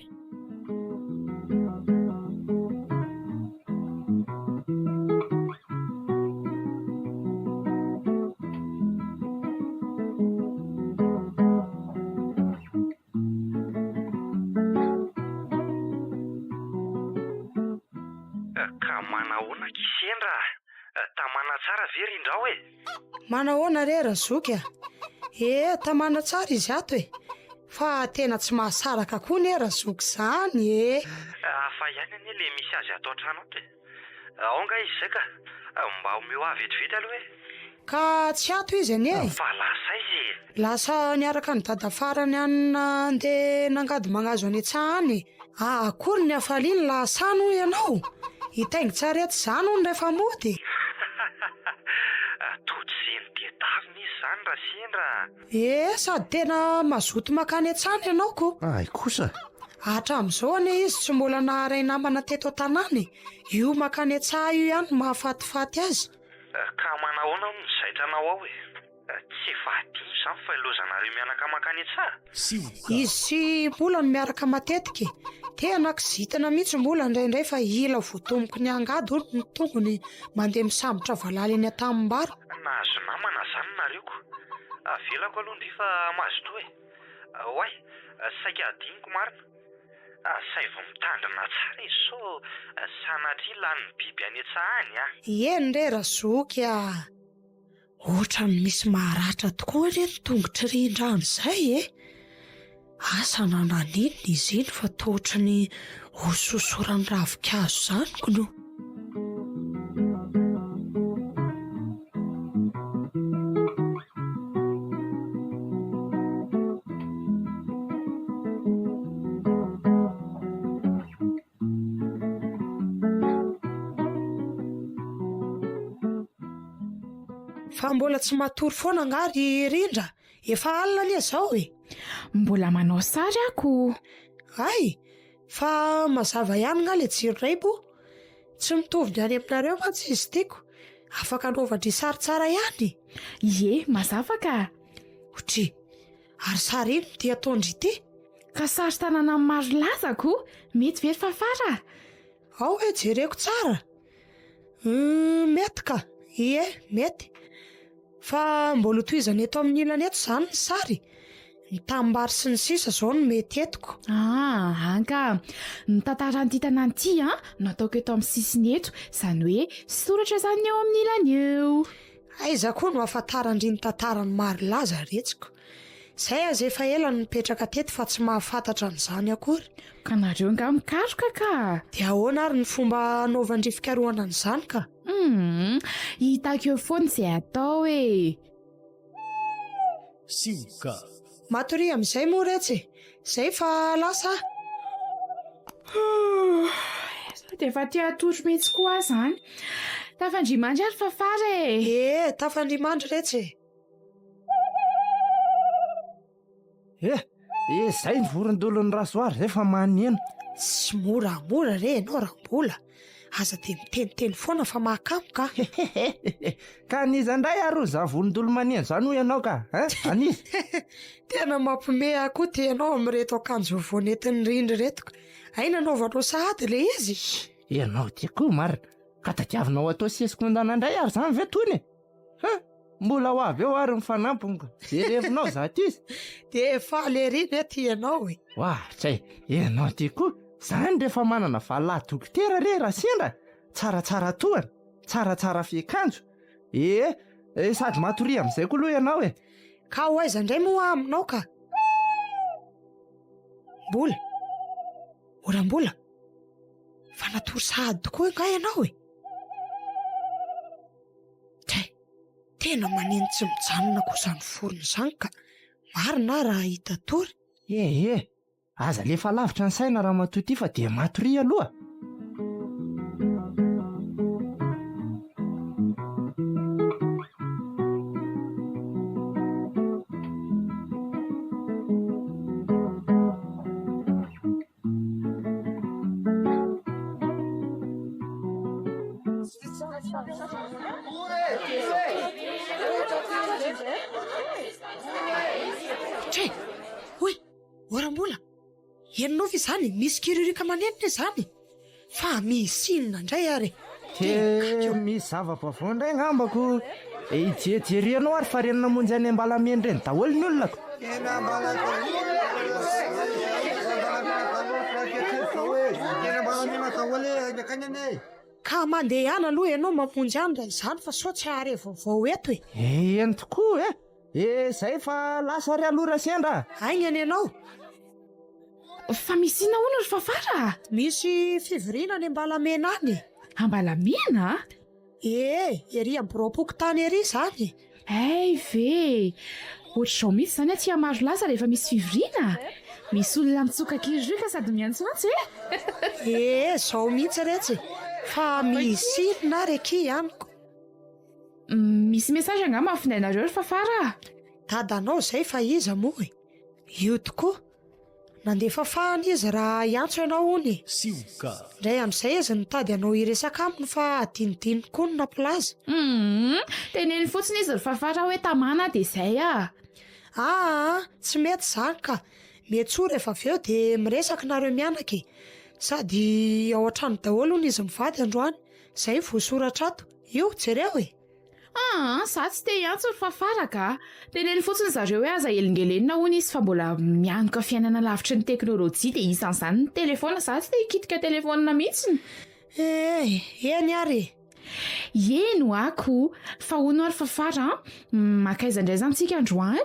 [SPEAKER 3] Ka manahoana akia sendra a! Tamana tsara ve rindrao e?
[SPEAKER 1] Manahoana re razoky a! Ee, tamana tsara izy ato e! Fa tena tsy mahasaraka koa ne razoky zany e!
[SPEAKER 3] Hafa ihany anie le misy azy ato an-trano ato e! Ao angaha izy zay ka! Mba omeo ahy vetivety aloha e!
[SPEAKER 1] Ka tsy ato izy anie e!
[SPEAKER 3] Fa lasa aiza e?
[SPEAKER 1] Lasa niaraka ny dadafarany any nandeha nangady mangahazo any an-tsaha any e! Akory ny hafaliany lasa any hoy ianao? Hitaingin-tsarety izany hono rehefa mody e!
[SPEAKER 3] Tody sy nitedavina izy izany raha sendra a!
[SPEAKER 1] Ee, sady tena mazoto mankany an-tsana ianao ko!
[SPEAKER 3] Hay kosa!
[SPEAKER 1] Hatramin'izao anie izy tsy mbola naharay namana teto an-tanàna e! Io mankany an-tsaha io ihany no mahafatifaty azy.
[SPEAKER 3] Ka manahoana hono ny zaitranao ao e? Tsy efa adino izany fa ilaozanareo mianaka mankany an-tsaha?
[SPEAKER 2] Sioka.
[SPEAKER 1] Izy sy Mbola no miaraka matetika e! Tena kizitina mihitsy Mbola indraindray fa ila voatomboky ny angady hono ny tongony mandeha misambotra valala eny an-tanimbary.
[SPEAKER 3] Nahazo namana izany nareo ko! Avelako aloha ndry fa mazotoa e! Oay! Saika hadinoko marina! Asaivo mitandrina tsara izy sao sanatria lanin'ny biby any an-tsaha any a!
[SPEAKER 1] Eny re razoky a! Ohatran'ny misy maharatra tokoa anie ny tongotr'i Rindra any izay e! Asa na naninona izy iny fa toa ohatry ny hososoran'ny ravinkazo izany k'no. Fa mbola tsy matory foana angaha ry Rindra? Efa alina anie izao e!
[SPEAKER 5] Mbola manao sary aho ko!
[SPEAKER 1] Hay! Fa mazava ihany angaha ilay jiro iray moa? Tsy mitovy ny any aminareo mantsy izy ity ko! Afaka anaovan-dry sary tsara ihany e!
[SPEAKER 5] Ie, mazava ka!
[SPEAKER 1] Otri! Ary sary inona ity ataon-dry ity?
[SPEAKER 5] Ka sary tanana maro laza ko! Mety ve ry Fafara?
[SPEAKER 1] Ao hoe jereko tsara! Humm mety ka! Ie, mety. Fa mbola hotohizana eto amin'ny ilany eto izany ny sary? Ny tanimbary sy ny sisa izao no mety eto ko.
[SPEAKER 5] Ah, an ka! Ny tantaran'ity tanàna ity an, no ataoko eto amin'ny sisiny eto, izany hoe soratra izany ny eo amin'ny ilany eo.
[SPEAKER 1] Aiza koa no ahafantaran-dry ny tantaran'i Marilaza retsiko. Zay aza efa ela no nipetraka teto fa tsy mahafantatra an'izany akory.
[SPEAKER 5] Ka nareo nga mikaroka ka!
[SPEAKER 1] Dia ahoana ary ny fomba hanaovan-dry fikarohana an'izany ka?
[SPEAKER 5] Humm, hitako eo foana izay atao e!
[SPEAKER 2] Sioka.
[SPEAKER 1] Matoria amin'izay moa retsy e! Zay fa lasa aho.
[SPEAKER 5] Humm, sao dia efa te hatory mihitsy koa aho izany. Tafandria mandry ary Fafara e!
[SPEAKER 1] Ee, tafandria mandry retsy e!
[SPEAKER 4] Eh, eh, zay ny vorondolon'ny rasoir zay fa maneno.
[SPEAKER 1] Tsy moramora re ianao Rambola. Aza dia miteniteny foana fa mahakamo ka.
[SPEAKER 4] Ka an'iza indray ary hoy izany vorondolo maneno izany hoy ianao ka, hein? An'iza?
[SPEAKER 1] Tena mampiomehy ahy koa ity ianao amin'ireto akanjo vaovao nentin'i Rindra ireto ka. Hay nanaovanao sahady ilay izy?
[SPEAKER 4] Ianao ity koa marina. Ka tadiavinao atao sesy-kondana indray ary izany ve tony e? Ha! Mbola ho avy eo ary ny fanampiny ka. Jerevinao izato izy.
[SPEAKER 1] Dia faly ery ve ty ianao e?
[SPEAKER 4] Ohatray, ianao ty koa. Zany rehefa manana valilahy dokotera re raha sendra. Tsaratsara tohana, tsaratsara fiakanjo. Ee, eh, sady matoria amin'izay koa aloha ianao e.
[SPEAKER 1] Ka ho aiza indray moa aho aminao ka? Mbola. Oram-bola. Fa natory sahady tokoa angaha ianao e? Tray, tena maneno tsy mijanona koa izany vorona izany ka! Marina aho raha hahita tory.
[SPEAKER 4] Eh eh! Aza alefa lavitra ny saina ramatoa ity fa dia matoria aloha.
[SPEAKER 1] Tray! Hoy! Oram-bola! Henonao ve izany? Misy kiririoka maneno anie izany! Fa misy inona indray ary e?
[SPEAKER 4] He, misy zava-baovao indray angamba ko. E, jerijerenao ary fa reny namonjy any Ambalamena ireny daholo ny olona ko.
[SPEAKER 1] Ka mandehana aloha ianao mamonjy any raha izany fa sao tsy hahare vaovao eto e.
[SPEAKER 4] Eny tokoa e. Eh, zay fa lasa ary aloha Rasendra a!
[SPEAKER 1] Haingana ianao!
[SPEAKER 5] Fa misy inona hono ry Fafara a?
[SPEAKER 1] Misy fivoriana any Ambalamena any e!
[SPEAKER 5] Ambalamena?
[SPEAKER 1] Ee, ery amin'ny biraom-pokontany ery izany e!
[SPEAKER 5] Hay ve e! Ohatr'izao mihitsy izany aty Amarolaza rehefa misy fivoriana? Misy olona mitsoka kiririoka sady miantsoantso e!
[SPEAKER 1] Ee, izao mihitsy retsy e! Fa misy inona ary akia amiko?
[SPEAKER 5] Misy message angamba amin'ny findainareo ry Fafara a!
[SPEAKER 1] Dadanao izay fa iza moa e? Io tokoa. Nandefa fahana izy raha hiantso ianao hono e.
[SPEAKER 2] Sioka.
[SPEAKER 1] Indray amin'izay izy nitady anao hiresaka aminy fa adinodinony koa ny nampilaza.
[SPEAKER 5] Humm, teneno fotsiny izy ry Fafara hoe tamana dia izay ah.
[SPEAKER 1] Aa, tsy mety izany ka. Miantsoa rehefa avy eo dia miresaka nareo mianaka e. Sady ao an-trano daholo hono izy mivady androany. Izay no voasoratra ato. Io, jereo e.
[SPEAKER 5] Aa, za tsy te hiantso ry Fafara ka! Teneno fotsiny zareo hoe aza helingelenina hono izy fa mbola mianoka fiainana lavitry ny teknolojia dia isan'izany ny telefaona, za tsy te hikitika telefaonina mihitsiny.
[SPEAKER 1] Ee, eny ary e!
[SPEAKER 5] Eny ho'a ko! Fa hono ary Fafara an, mankaiza indray izany tsika androany?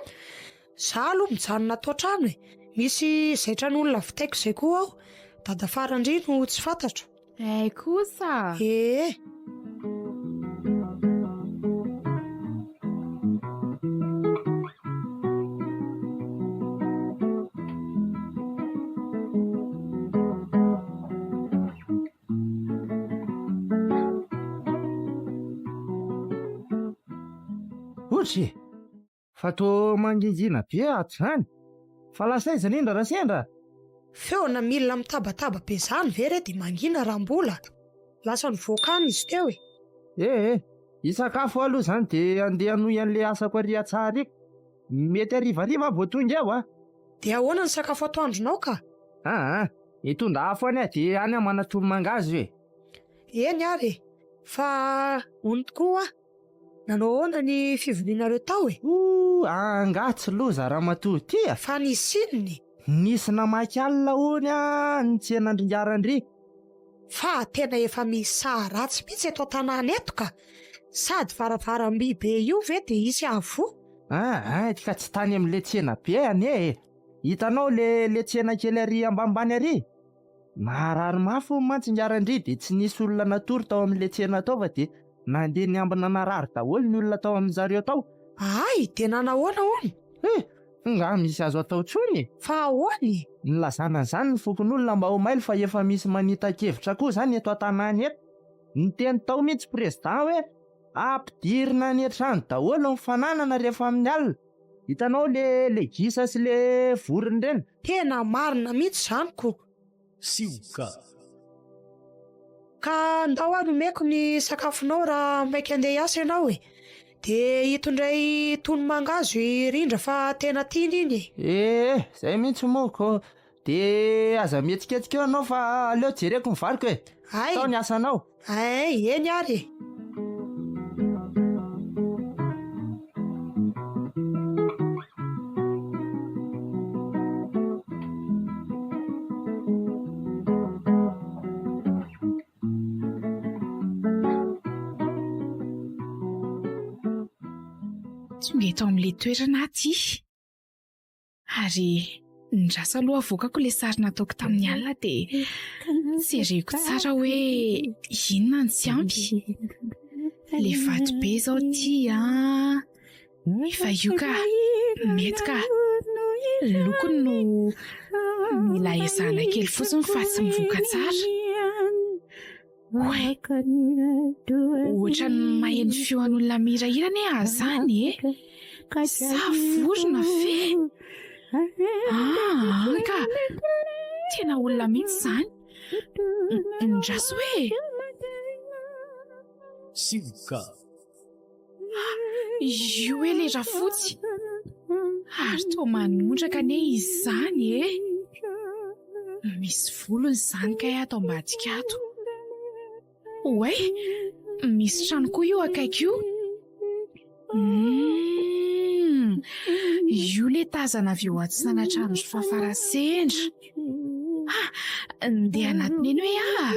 [SPEAKER 1] Za aloha mijanona ato an-trano e! Misy zaitran'olona vitaiko izay koa ao, Dadafarandria no tsy fantatro.
[SPEAKER 5] Hay kosa!
[SPEAKER 1] Ee.
[SPEAKER 4] Ohatry e! Fa toa mangingina be ato izany. Fa lasa aiza Rindra Rasendra?
[SPEAKER 1] Feona milina mitabataba be zany ve re dia mangina raha mbola? Lasa nivoaka any izy teo e!
[SPEAKER 4] Eh eh! Hisakafo aho aloha izany dia andeha hanohy an'ilay asako ary an-tsaha ary. Mety harivariva aho vao tonga eo a!
[SPEAKER 1] Dia ahoana ny sakafo atoandronao ka?
[SPEAKER 4] Aa! Hitondra afo any aho dia any aho manatono mangahazo e!
[SPEAKER 1] Eny ary e! Fa hono tokoa hoa, Nanao ahoana ny fivorianareo tao e?
[SPEAKER 4] Ooh, angaha tsy loza ramatoa ity a!
[SPEAKER 1] Fa nisy inona e?
[SPEAKER 4] Nisy namaky alina hono a ny tsenan-dringarandria.
[SPEAKER 1] Fa tena efa misy saha ratsy mihitsy eto an-tanàna eto ka! Sady varavaram-by be io ve dia hisy hahavoa?
[SPEAKER 4] Aa, ka tsy tany amin'ilay tsena be anie e! Hitanao le le tsena kely ary ambanimbany ary? Naharary mafy hono mantsy ingahy Randria dia tsy nisy olona natory tao amin'ilay tsena tao fa dia nandeha niambina narary daholo ny olona tao amin-jareo tao.
[SPEAKER 1] Hay! Dia nanahoana hono?
[SPEAKER 4] He! Nga misy azo atao intsony e!
[SPEAKER 1] Fa ahoana e?
[SPEAKER 4] Nilazana an'izany ny fokonolona mba ho mailo fa efa misy manita-kevitra koa izany eto an-tanàna eto. Niteny tao mihitsy président hoe ampidirina any an-trano daholo ny fananana rehefa amin'ny alina. Hitanao le le gisa sy le vorona ireny?
[SPEAKER 1] Tena marina mihitsy izany ko!
[SPEAKER 2] Sioka.
[SPEAKER 1] Ka ndao ary omeko ny sakafonao raha maika andeha hiasa ianao e! Dia ito indray tono mangahazo i Rindra fa tena tiany iny e!
[SPEAKER 4] Ee, zay mihitsy moa ko! Dia aza mihetsiketsika eo ianao fa aleo jereko ny variko e!
[SPEAKER 1] Hay!
[SPEAKER 4] Atao ny asanao!
[SPEAKER 1] Hay, eny ary e!
[SPEAKER 5] Tonga eto amin'ilay toerana aho ity. Ary ndraso aloha avoakako ilay sary nataoko tamin'ny alina dia jereko tsara hoe inona no tsy ampy. Ilay vato be izao ity an, efa io ka, mety ka. Ny lokony no mila ezahana kely fotsiny fa tsy mivoaka tsara. Oay! Ohatran'ny maheno feon'olona mihirahira anie aho izany e! Sa vorona ve? Ah, ka! Tena olona mihitsy izany! Ndraso hoe!
[SPEAKER 2] Sioka.
[SPEAKER 5] Io hoe le rafotsy. Ary toa manondraka anie izy izany e. Misy volony izany kay ato ambadika ato. Oay, misy trano koa io akaiky io. Hum, io le tazana avy eo atsinanantrano ry Fafarasendra. Ah, ndeha anatiny eny hoe ah.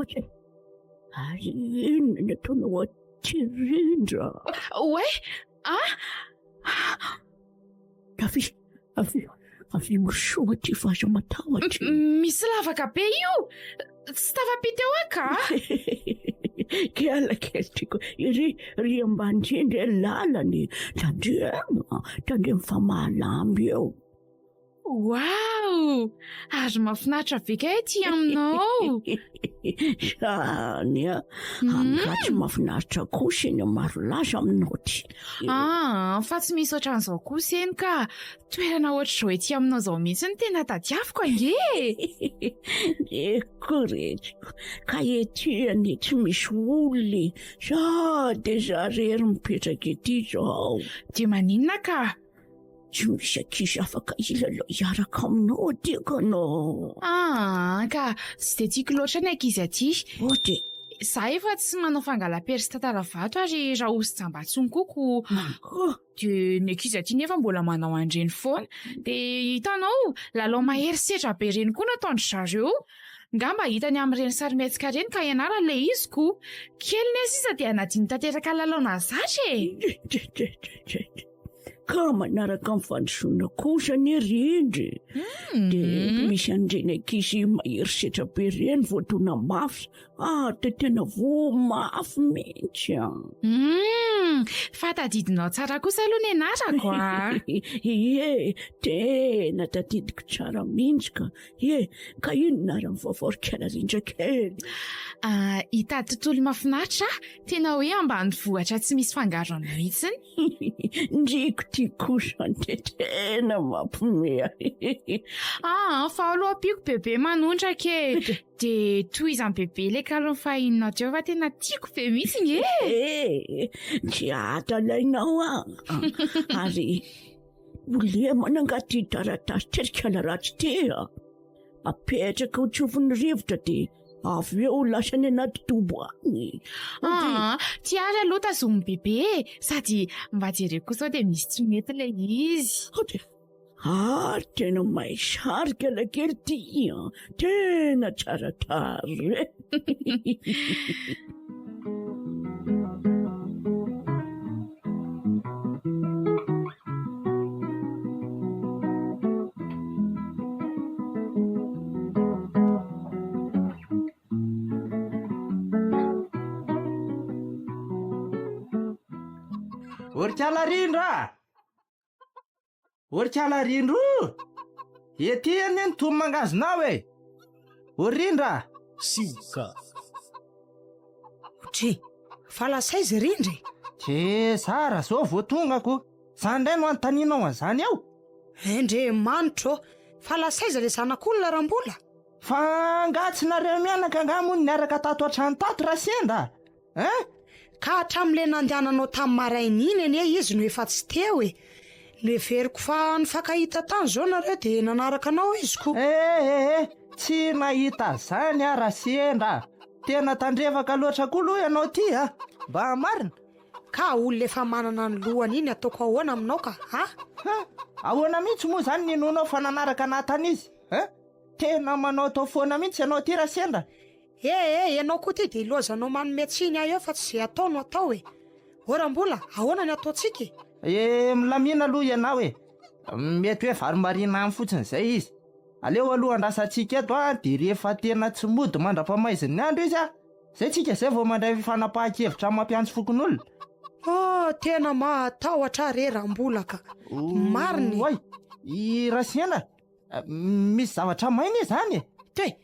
[SPEAKER 6] Oay, ary inona ny ataonao aty Rindra?
[SPEAKER 5] Oay! Ah!
[SPEAKER 6] Avia, avia, avia mirosoa aty fa aza matahotra.
[SPEAKER 5] Misy lavaka be io! Tsy tafapita eo aho ka!
[SPEAKER 6] Kiala kely tiako, iry, ry ambany indrindra e lalana e! Tandremo, tandremo fa mahalamy eo.
[SPEAKER 5] Waouh! Ary mahafinaritra be kay aty aminao!
[SPEAKER 6] Zany a! Angaha tsy mahafinaritra kosa eny Marolaza aminao aty?
[SPEAKER 5] Ah, fa tsy misy ohatran'izao kosa eny ka! Toerana ohatr'izao ety aminao izao mihitsy no tena tadiaviko ange
[SPEAKER 6] e! Eko retsiko, ka ety anie tsy misy olona e! Za dia za irery mipetraka ety izao.
[SPEAKER 5] Dia maninona ka?
[SPEAKER 6] Tsy misy ankizy afaka hilalao hiaraka aminao aty ka anao.
[SPEAKER 5] Ah, ka tsy dia tiako loatra ny ankizy aty.
[SPEAKER 6] Ohatra e?
[SPEAKER 5] Za efa tsy manao fangala-pery sy tantara vato ary raosy jamba intsony koa ko. Dia ny ankizy aty nefa mbola manao an'ireny foana. Dia hitanao, lalao mahery setra be ireny koa no ataon-dry zareo. Ngamba hitany amin'ireny sarimihetsika ireny ka ianarany ilay izy ko. Kely ne sisa dia hanadino tanteraka lalao nahazatra
[SPEAKER 6] e! Ka manaraka ny fandrosoana kosa anie ry Indry e. Dia misy an'ireny ankizy mahery setra be ireny voadona mafy. Ah, dia tena voa mafy mihitsy an.
[SPEAKER 5] Hum, fa tadidinao tsara kosa aloha ny anarako a.
[SPEAKER 6] Ie, tena tadidiko tsara mihitsy ka. Ie, ka inona ary ny vaovao ry Kiala Rindra kely?
[SPEAKER 5] Ah, hitady tontolo mahafinaritra aho, tena hoe ambanivohitra tsy misy fangarony mihitsiny.
[SPEAKER 6] Ndriko ty kosa de tena mampime ahy.
[SPEAKER 5] Aa fa aloha ampiako bebe manondraka e. De tohizan'i bebe le kalon'ny fahinina teo fa tena tiako be mihitsy nge
[SPEAKER 6] e. Tsy adalainao aho. Ary ho lemana angaha ty taratasy trikala ratsy ty a? Apetraka ho tsofin'ny rivotra dia avy eo lasa any anaty dobo any.
[SPEAKER 5] Aa, ty ary aloha tazomin'i bebe e, sady mba jereo koa sao dia misy tsy mety ilay izy.
[SPEAKER 6] Ary tena mahay sarika lakely ty an, tena tsara tarehy.
[SPEAKER 4] Orikala rindra a! Orikala rindra o! Ety anie ny tomo mangazonao e! O rindra a!
[SPEAKER 2] Sioka.
[SPEAKER 1] Otri, fa lasa aiza rindra e?
[SPEAKER 4] Ke zara zao vao tonga ko! Zany indray no anontanianao an'izany eo?
[SPEAKER 1] Endre manitra ô! Fa lasa aiza ilay zanak'olona Rambola?
[SPEAKER 4] Fa angaha tsy nareo mianaka angaha moa no niaraka tato an-trano tato Rasendra a? Hein?
[SPEAKER 1] Ka hatramin'ilay nandehananao tamin'ny maraina iny anie izy no efa tsy teo e! Noheveriko fa nifankahita tany izao nareo dia nanaraka anao izy ko!
[SPEAKER 4] Eh eh eh! Tsy nahita izany aho Rasendra a! Tena tandrevaka loatra koa aloha ianao ity a! Mba marina?
[SPEAKER 1] Ka olona efa manana ny lohany iny ataoko ahoana aminao ka a?
[SPEAKER 4] Ha! Ahoana mihitsy moa izany ny inoanao fa nanaraka anah tany izy? Hein? Tena manaotao foana mihitsy ianao ity Rasendra!
[SPEAKER 1] Eh eh, ianao koa ity dia ilaozanao manome tsiny ahy eo fa tsy izay atao no atao e! Ô Rambola, ahoana ny ataontsika e?
[SPEAKER 4] Eh, milamina aloha ianao e! Mety hoe varimbariana any fotsiny izay izy. Aleo aloha andrasantsika eto an, dia rehefa tena tsy mody mandra-pamaizin'ny andro izy an, izay tsika izay vao mandray fanapahan-kevitra mampiantso fokonolona.
[SPEAKER 1] Oh, tena mahatahotra ahy re Rambola ka! Marina e!
[SPEAKER 4] Oay! I Rasena, Misy zavatra may ne zany e!
[SPEAKER 1] Te!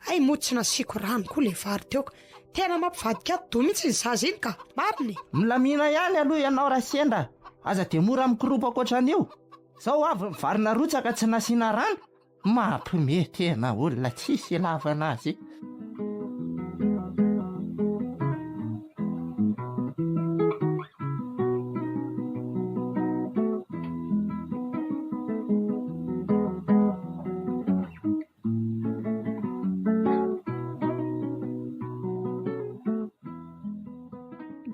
[SPEAKER 1] Hay moa tsy nasiako rano koa le vary teo ka! Tena mampivadika atidoha mihitsy iny zaza iny ka! Marina e!
[SPEAKER 4] Milamina ihany aloha ianao Rasendra a! Aza dia mora mikoropaka ohatran'io! Zao avy ny vary narotsaka tsy nasiana rano! Mampime tena olona tsisy ilavana azy!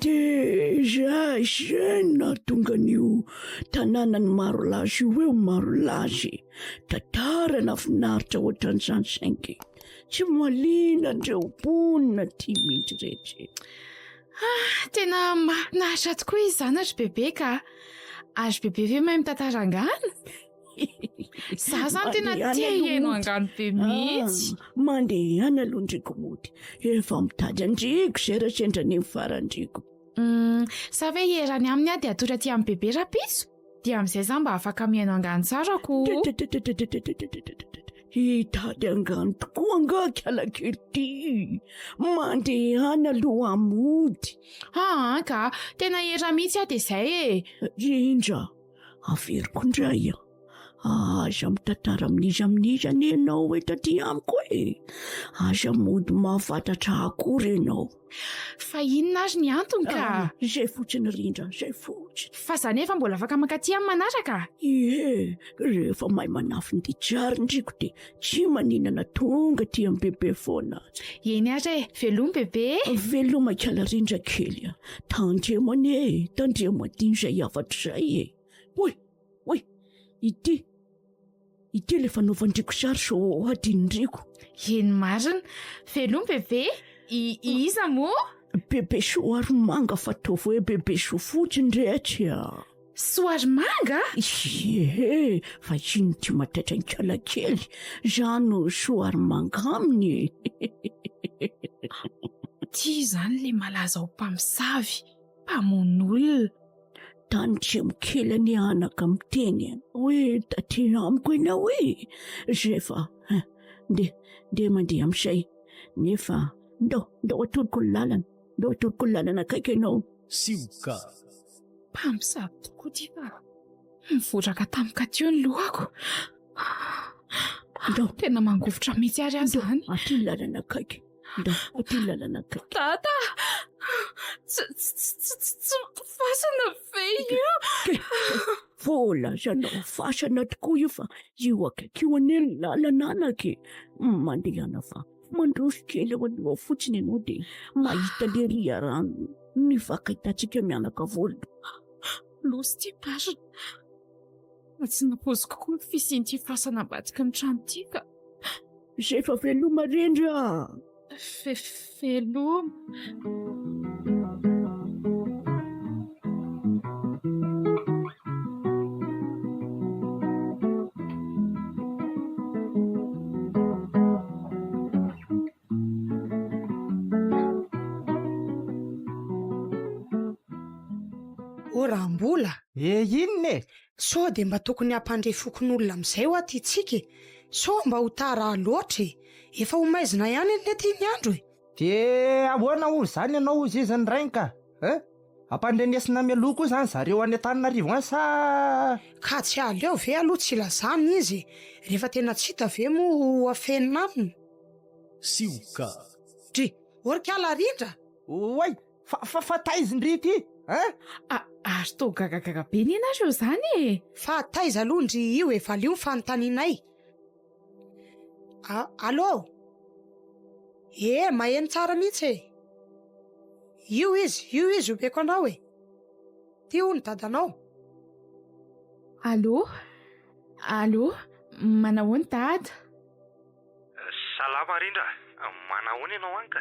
[SPEAKER 6] Déjà izay no nahatonga an'io tanànan'i Marolazy io hoe Marolazy. Tantara nahafinaritra ohatran'izany saingy tsy mahaliana an'ireo mponina aty mihitsy rehetra.
[SPEAKER 5] Ah, tena mahafinaritra tokoa izy izany ry bebe ka. Ary bebe ve mahay mitantara angano? Za zany tena tia hihaino angano be mihitsy.
[SPEAKER 6] Ah, mandehana aloha ndriko mody. Efa mitady andriko izay raha sendra ny farandriko.
[SPEAKER 5] Mm, sa ve hierany aminy aho dia hatory aty amin'ny bebe rahampitso? Dia amin'izay za mba afaka mihaino angano tsara ko.
[SPEAKER 6] Hitady angano tokoa angaha kalakely ity. Mandehana aloha mody.
[SPEAKER 5] Aa ka, tena hiera mihitsy aho dia izay e.
[SPEAKER 6] Rindra, averiko indray a. Aza mitantara amin'iza amin'iza anie ianao eto aty amiko e. Aza mody mahafantatra akory ianao.
[SPEAKER 5] Fa inona ary ny antony ka?
[SPEAKER 6] Ah, izay fotsiny Rindra, izay fotsiny.
[SPEAKER 5] Fa za nefa mbola afaka mankaty amin'ny manaraka?
[SPEAKER 6] Ie, rehefa mahay manafin-ditsary ndriko dia tsy maninana tonga aty amin'ny bebe foana.
[SPEAKER 5] Eny ary e, veloma bebe
[SPEAKER 6] e! Veloma ikala Rindra kely a! Tandremo anie e, tandremo adino izay hafatra izay e! Oy, oy, ity. Ity ilay fanaovan-driko sary sao hadinondriko.
[SPEAKER 5] Eny marina. Veloma bebe. I iza moa?
[SPEAKER 6] Bebe Soarimanga fa ataovy hoe bebe Soa fotsiny re atsy a.
[SPEAKER 5] Soarimanga?
[SPEAKER 6] Ie, fa ino ity mataitra an-kala kely? Za no Soarimanga aminy e.
[SPEAKER 5] Ity izany ilay malaza ho mpamosavy, mpamono olona.
[SPEAKER 6] Tandremo kely anie anaka miteny an! Hoe taty amiko ianao e! Zay fa ndeha, ndeha mandeha amin'izay. Nefa ndao, ndao atoroko ny lalana, ndao atoroko ny lalana akaiky ianao.
[SPEAKER 2] Sioka.
[SPEAKER 5] Mpamosavy tokoa ity fa nivotraka tampoka teo ny lohako.
[SPEAKER 6] Ndao.
[SPEAKER 5] Tena mangovitra mihitsy ary aho izany.
[SPEAKER 6] Aty ny lalana akaiky. Ndao, aty ny lalana akaiky.
[SPEAKER 5] Dada! Tsy, tsy, tsy, tsy, tsy fasana ve io?
[SPEAKER 6] Voalazanao fasana tokoa io fa io akaiky io anie ny lalana anaka e. Mandehana fa mandroso kely eo aloha fotsiny ianao dia mahita le riarano nifankahitantsika mianaka voalohany.
[SPEAKER 5] Loza ity marina. Fa tsy nampoiziko koa ny fisian'ity fasana ambadiky ny trano ity ka.
[SPEAKER 6] Izay fa veloma Rindra a!
[SPEAKER 5] Ve veloma.
[SPEAKER 1] O Rambola!
[SPEAKER 4] E inona e?
[SPEAKER 1] Sao dia mba tokony hampandre fokonolona amin'izay hoa ty tsika e! Sao mba ho tara loatra e! Efa ho maizina ihany anie ty ny andro e!
[SPEAKER 4] Dia ahoana hozy izany ianao hozy izy ny rainy ka? Hein? Ampandrenesina mialoha koa izany zareo any Antananarivo any sa?
[SPEAKER 1] Ka tsy aleo ve aloha tsy ilazana izy e! Rehefa tena tsy hita ve moa ho afenina aminy?
[SPEAKER 2] Sioka.
[SPEAKER 1] Dry! Orikala rindra!
[SPEAKER 4] Oay! Fa fa fa taiza ndry ity hein?
[SPEAKER 5] A ary toa gagagaga be anie nareo izany e!
[SPEAKER 1] Fa taiza aloha ndry io e valio ny fanontanianay. A allô? E maheno tsara mihitsy e! Io izy, io izy omeko anao e! Ty hono dadanao.
[SPEAKER 5] Allô? Allô? Manahoana dada?
[SPEAKER 3] Salama Rindra, manahoana ianao any ka?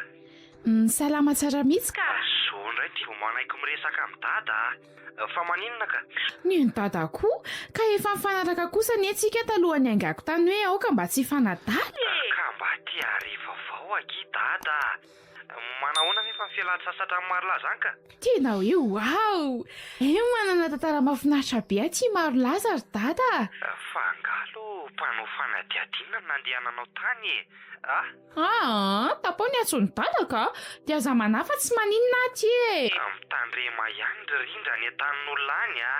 [SPEAKER 5] Salama tsara mihitsy ka.
[SPEAKER 3] Zao indray ty vao manaiky miresaka amin'i Dada a! Fa maninona ka?
[SPEAKER 5] Nen'i Dada koa, ka efa nifanaraka kosa anie tsika talohan'ny haingako tany hoe aoka mba tsy hifanadala e!
[SPEAKER 3] Ka mba te hahare vaovao akia Dada a! Manahoana anefa ny fialan-tsasatra amin'i Marolaza any ka?
[SPEAKER 5] Tena hoe waouh! Hay manana tantara mahafinaritra be aty Marolaza ry Dada a!
[SPEAKER 3] Fa angaha aloha mpanao fanadihadiana no nandehananao tany e! A!
[SPEAKER 5] Aa! Tapaho ny antson'i Dada ka! Dia aza manahy fa tsy maninona aty e!
[SPEAKER 3] Mitandrema ihany ry Rindra any an-tanin'olona any a!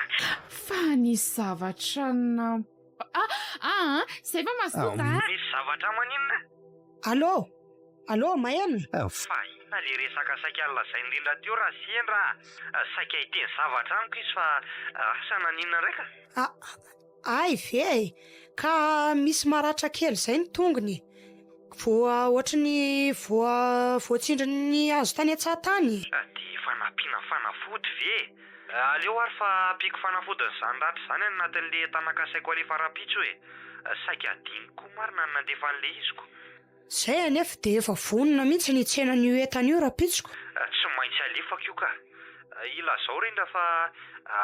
[SPEAKER 5] Fa nisy zavatra namp. Aa! Izay fa mazotoa Dada!
[SPEAKER 3] Nisy zavatra maninona?
[SPEAKER 1] Allô! Allô, maheno?
[SPEAKER 3] Fa inona le resaka saika nolazain'i Rindra teo raha sendra saika hiteny zavatra amiko izy fa asa naninona indray ka?
[SPEAKER 1] A, hay ve e! Ka misy maratra kely izay ny tongony e! Voa ohatry ny voa voatsindrin'ny hazo tany an-tsaha tany e!
[SPEAKER 3] Dia efa nampiana fanafody ve e? Aleo ary fa ampiako fanafodin'izany ratra izany any anatin'le entana kasaiko alefa rahampitso e! Saika hadinoko koa marina ny nandefa an'le iziko.
[SPEAKER 1] Zay anefa dia efa vonona mihitsy ny hitsena an'io entana io rahampitso.
[SPEAKER 3] Tsy maintsy alefako io ka. Ilazao Rindra fa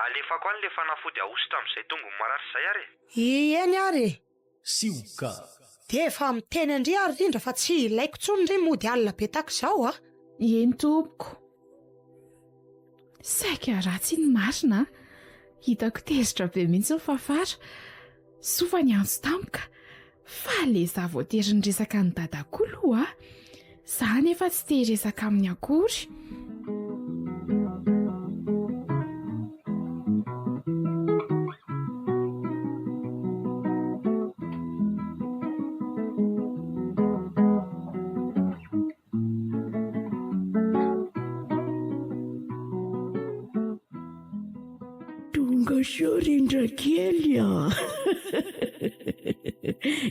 [SPEAKER 3] alefako any ilay fanafody ahosotra amin'izay tongony marary izay ary e.
[SPEAKER 1] Eny ary e.
[SPEAKER 2] Sioka.
[SPEAKER 1] Dia efa miteny an-dry ary Rindra fa tsy ilaiko intsony ry mody alina be tahaka izao a.
[SPEAKER 5] Eny tompoko. Saika ratsy iny marina a. Hitako tezitra be mihitsy ny Fafara. Soa fa niantso tampoka. Fa le za voatery niresaka an'i Dada koa aloha a. Za anefa tsy te hiresaka aminy akory.
[SPEAKER 6] Tonga soa rindra kely a!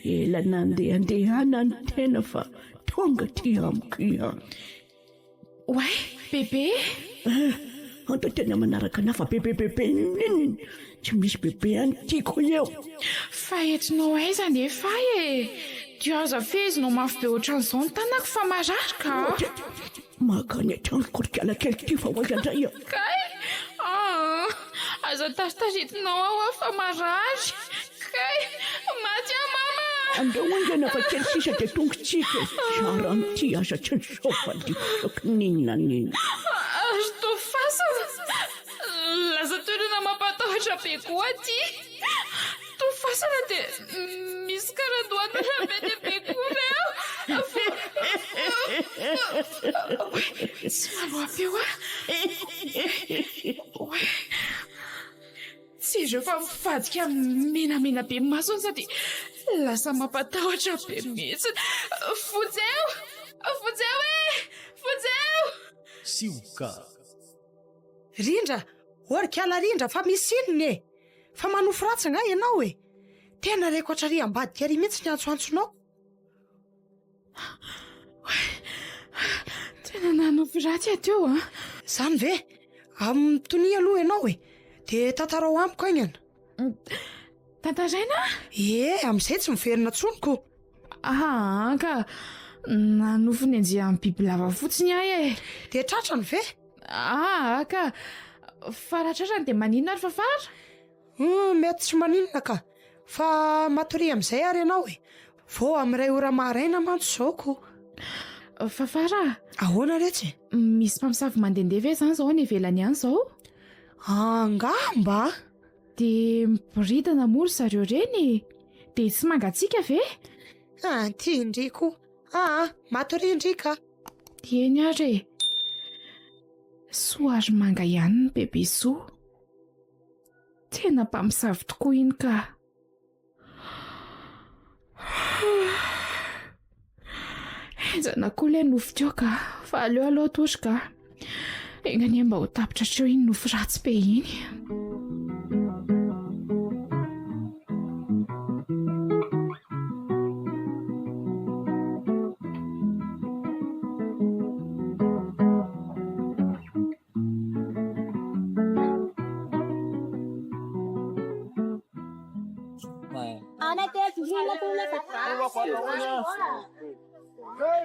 [SPEAKER 6] Ela nandehandehana ny tena fa tonga aty amiko ihany.
[SPEAKER 5] Oay, bebe!
[SPEAKER 6] Eh, anto tena manaraka anah fa bebe bebe inona? Tsy misy bebe any tiako eo.
[SPEAKER 5] Fa entinao aiza nefa ahy e? Dia aza fehezinao mafy be ohatran'izao ny tanako fa marary ka.
[SPEAKER 6] Maka any an-tranoko ry kala kely ity fa ho aiza indray aho?
[SPEAKER 5] Kay! Aa! Aza taritaritinao aho aho fa marary. Kay! Maty aho mama a!
[SPEAKER 6] Andao haingana fa kely sisa dia tonga tsika e! Zara an'ity aza tsy nisaofa-diko saky n'inona n'inona.
[SPEAKER 5] Ary toa fasana! Lasa toerana mampatahotra be koa aty. Toa fasana dia misy karandohan'olona be dia be koa ve ao? Tsy maloa-peo aho. Jereo fa mivadika menamena be ny masony sady lasa mampatahotra be mihitsy. Vonjeo! Vonjeo e! Vonjeo!
[SPEAKER 2] Sioka.
[SPEAKER 1] Rindra, ô ry kala Rindra fa misy inona e? Fa manofy ratsy angaha ianao e? Tena reko hatrary ambadika ary mihitsy ny antsoantsonao.
[SPEAKER 5] Tena nanofy ratsy aho teo an.
[SPEAKER 1] Izany ve? Mitonia aloha ianao e. Dia tantarao amiko haingana.
[SPEAKER 5] Tantaraina?
[SPEAKER 1] Ie, amin'izay tsy miverina intsony ko.
[SPEAKER 5] Aa ka nanofy nenjehan'ny bibilava fotsiny aho e.
[SPEAKER 1] Dia tratrany ve?
[SPEAKER 5] Aa ka fa raha tratrany dia maninona ary Fafara?
[SPEAKER 1] Hum, mety tsy maninona ka. Fa matoria amin'izay ary ianao e. Vao amin'ny iray ora maraina mantsy izao ko.
[SPEAKER 5] Fafara a!
[SPEAKER 1] Ahoana retsy e?
[SPEAKER 5] Misy mpamosavy mandehandeha ve izany izao any ivelany any izao?
[SPEAKER 1] Angamba.
[SPEAKER 5] Dia miboridana moa ry zareo ireny e! Dia tsy mangatsiaka ve?
[SPEAKER 1] Anty ndry koa. Aa, matoria ndry ka.
[SPEAKER 5] Eny ary e! Soa ary manga ihany ny bebe Soa. Tena mpamosavy tokoa iny ka. Henjana koa ilay nofy teo ka, fa aleo aloha tory ka. Enga anie mba ho tapitra hatreo iny nofy ratsy be iny.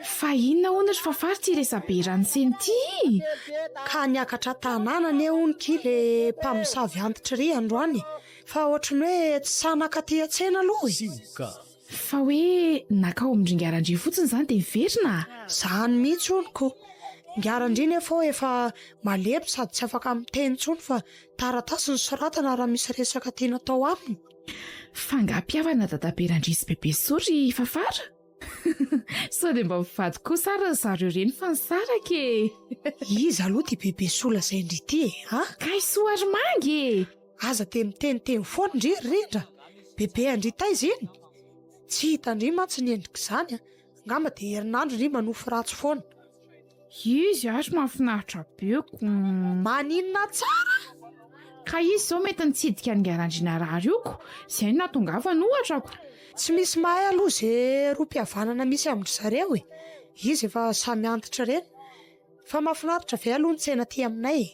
[SPEAKER 5] Fa inona hono ry Fafary ity resabe rano-tsena ity?
[SPEAKER 1] Ka niakatra tanàna anie hono ity le mpamosavy antitra iry androany e! Fa ohatry ny hoe tsy sahy naka aty an-tsena aloha e!
[SPEAKER 5] Fa hoe nakao amin-dry Ingahy fotsiny izany dia miverina?
[SPEAKER 1] Izany mihitsy hono ko! Ingahy nefa ao efa malemy sady tsy afaka miteny intsony fa taratasy no soratana raha misy resaka tiana atao aminy.
[SPEAKER 5] Fa angaha mpihavana dadabe Randria sy bebe Soa ry Fafara? Sao dia mba mivady kosa ary ry zareo ireny fa nisaraka e!
[SPEAKER 1] Iza aloha ity bebe Soa lazain-dry ity e? A?
[SPEAKER 5] Kay Soa ary Manga e!
[SPEAKER 1] Aza dia miteniteny foana ndry ry Rindra! Bebe an-dry taiza iny? Tsy hitan-dry mantsy ny endrik'izany a! Angamba dia herinandro ndry manofy ratsy foana.
[SPEAKER 5] Izy ary mahafinaritra be ko.
[SPEAKER 1] Maninona tsara?
[SPEAKER 5] Ka izy izao mety nitsidika an'i Ngarandriana rary io ko, izay no nahatongavany ohatra ko.
[SPEAKER 1] Tsy misy mahay aloha ze rohim-pihavanana misy amin-dry zareo e! Izy efa samy antitra ireny. Fa mahafinaritra ve aloha ny tsena aty aminay e?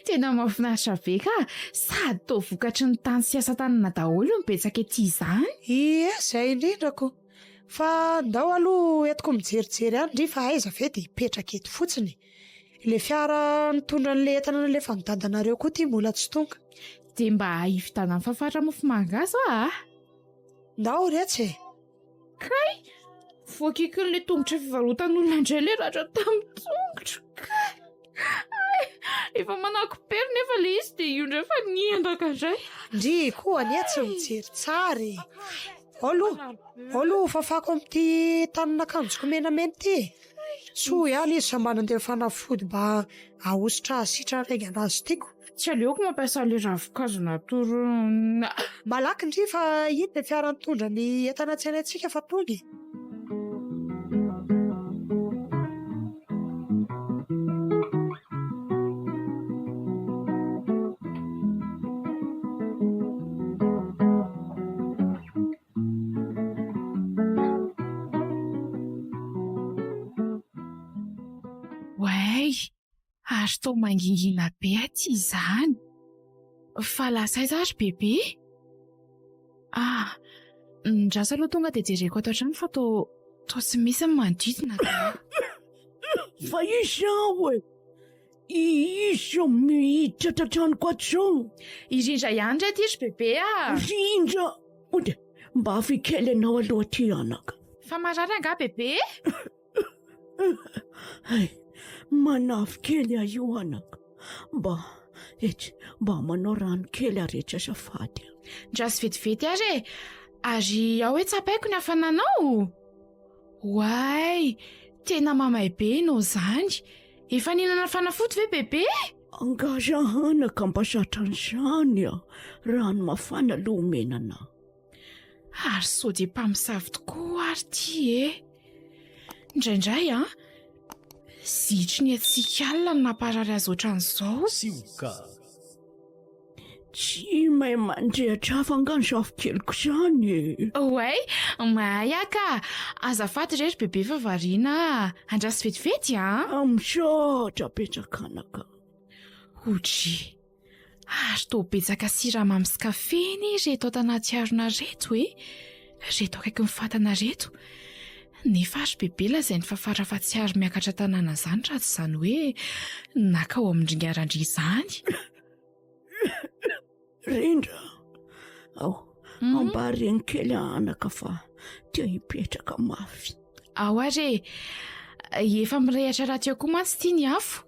[SPEAKER 5] Tena mahafinaritra be ka! Sady toa vokatry ny tany sy asa tanana daholo no betsaka ety izany.
[SPEAKER 1] Ie, izay indrindra ko! Fa ndao aloha entiko mijerijery any ndry fa aiza ve dia hipetraka eto fotsiny e! Ilay fiara nitondra an'ilay entana nalefan'i dadanareo koa ity mbola tsy tonga.
[SPEAKER 5] Dia mba hividianan'i Fafara mofo mangahazo aho a!
[SPEAKER 1] Ndao retsy e!
[SPEAKER 5] Kay! Voakikin'ilay tongotra fivarotan'olona indray ilay ratra tamin'ny tongotro kay! Hay! Efa manako-pery nefa ilay izy dia io indray fa niendaka indray.
[SPEAKER 1] Ndry koa anie tsy mijery tsara e! Ao aloha, ao aloha hofafako amin'ity tanin'akanjoko menamena ity e! Soa ihany izy fa mba nandeha fanafody mba ahosotra hahasitrana haingana azy tiako.
[SPEAKER 5] Tsy aleoko mampiasa ilay ravinkazo natoron'i.
[SPEAKER 1] Malaky ndry fa iny ilay fiara nitondra ny entana tsenaintsika fa tonga e.
[SPEAKER 5] Oay, ary toa mangingina be aty izany. Fa lasa aiza ary bebe? Ah, ndraso aloha tonga dia jereko ato an-trano fa toa toa tsy misy ny manodidina ka.
[SPEAKER 6] Fa iza aho e? Iza io miditra ato an-tranoko ato izao?
[SPEAKER 5] I Rindra ihany re ity ry bebe a!
[SPEAKER 6] Rindra! Ody, mba avy kely ianao aloha aty anaka.
[SPEAKER 5] Fa marary angaha bebe?
[SPEAKER 6] Hay, manavy kely aho io anaka. Mba, etsy, mba manao rano kely ary etsy azafady.
[SPEAKER 5] Ndraso vetivety ary e! Ary ao hoe tsapaiko ny hafananao? Oay! Tena mamay be ianao izany. Efa nihinana fanafody ve bebe?
[SPEAKER 6] Angaha za anaka mba zatra an'izany a! Rano mafana aloha omena anà.
[SPEAKER 5] Ary sao dia mpamosavy tokoa ary ity e! Indraindray an, zitry ny hatsiaka alina no namparary azy ohatran'izao.
[SPEAKER 2] Sioka.
[SPEAKER 6] Tsy mahay mandrehitra hafa angaha ny zafikeliko izany e!
[SPEAKER 5] Oay, mahay aho ka! Azafady re ry bebe fa variana aho. Andraso vetivety an!
[SPEAKER 6] Misaotra betsaka anaka.
[SPEAKER 5] Odry, ary toa betsaka siramamy sy kafe anie ireto ato anaty harona ireto e! Ireto akaikin'ny fatana ireto. Nefa ry bebe lazainy fa farafahatsy ary miakatra tanàna izany raha tsy izany hoe naka ao amin-dringarandria izany.
[SPEAKER 6] Rindra, ao, hmm? mba reny kely anaka fa te hipetraka mafy.
[SPEAKER 5] Ao ary e, efa mirehatra rahateo koa mantsy ity ny afo.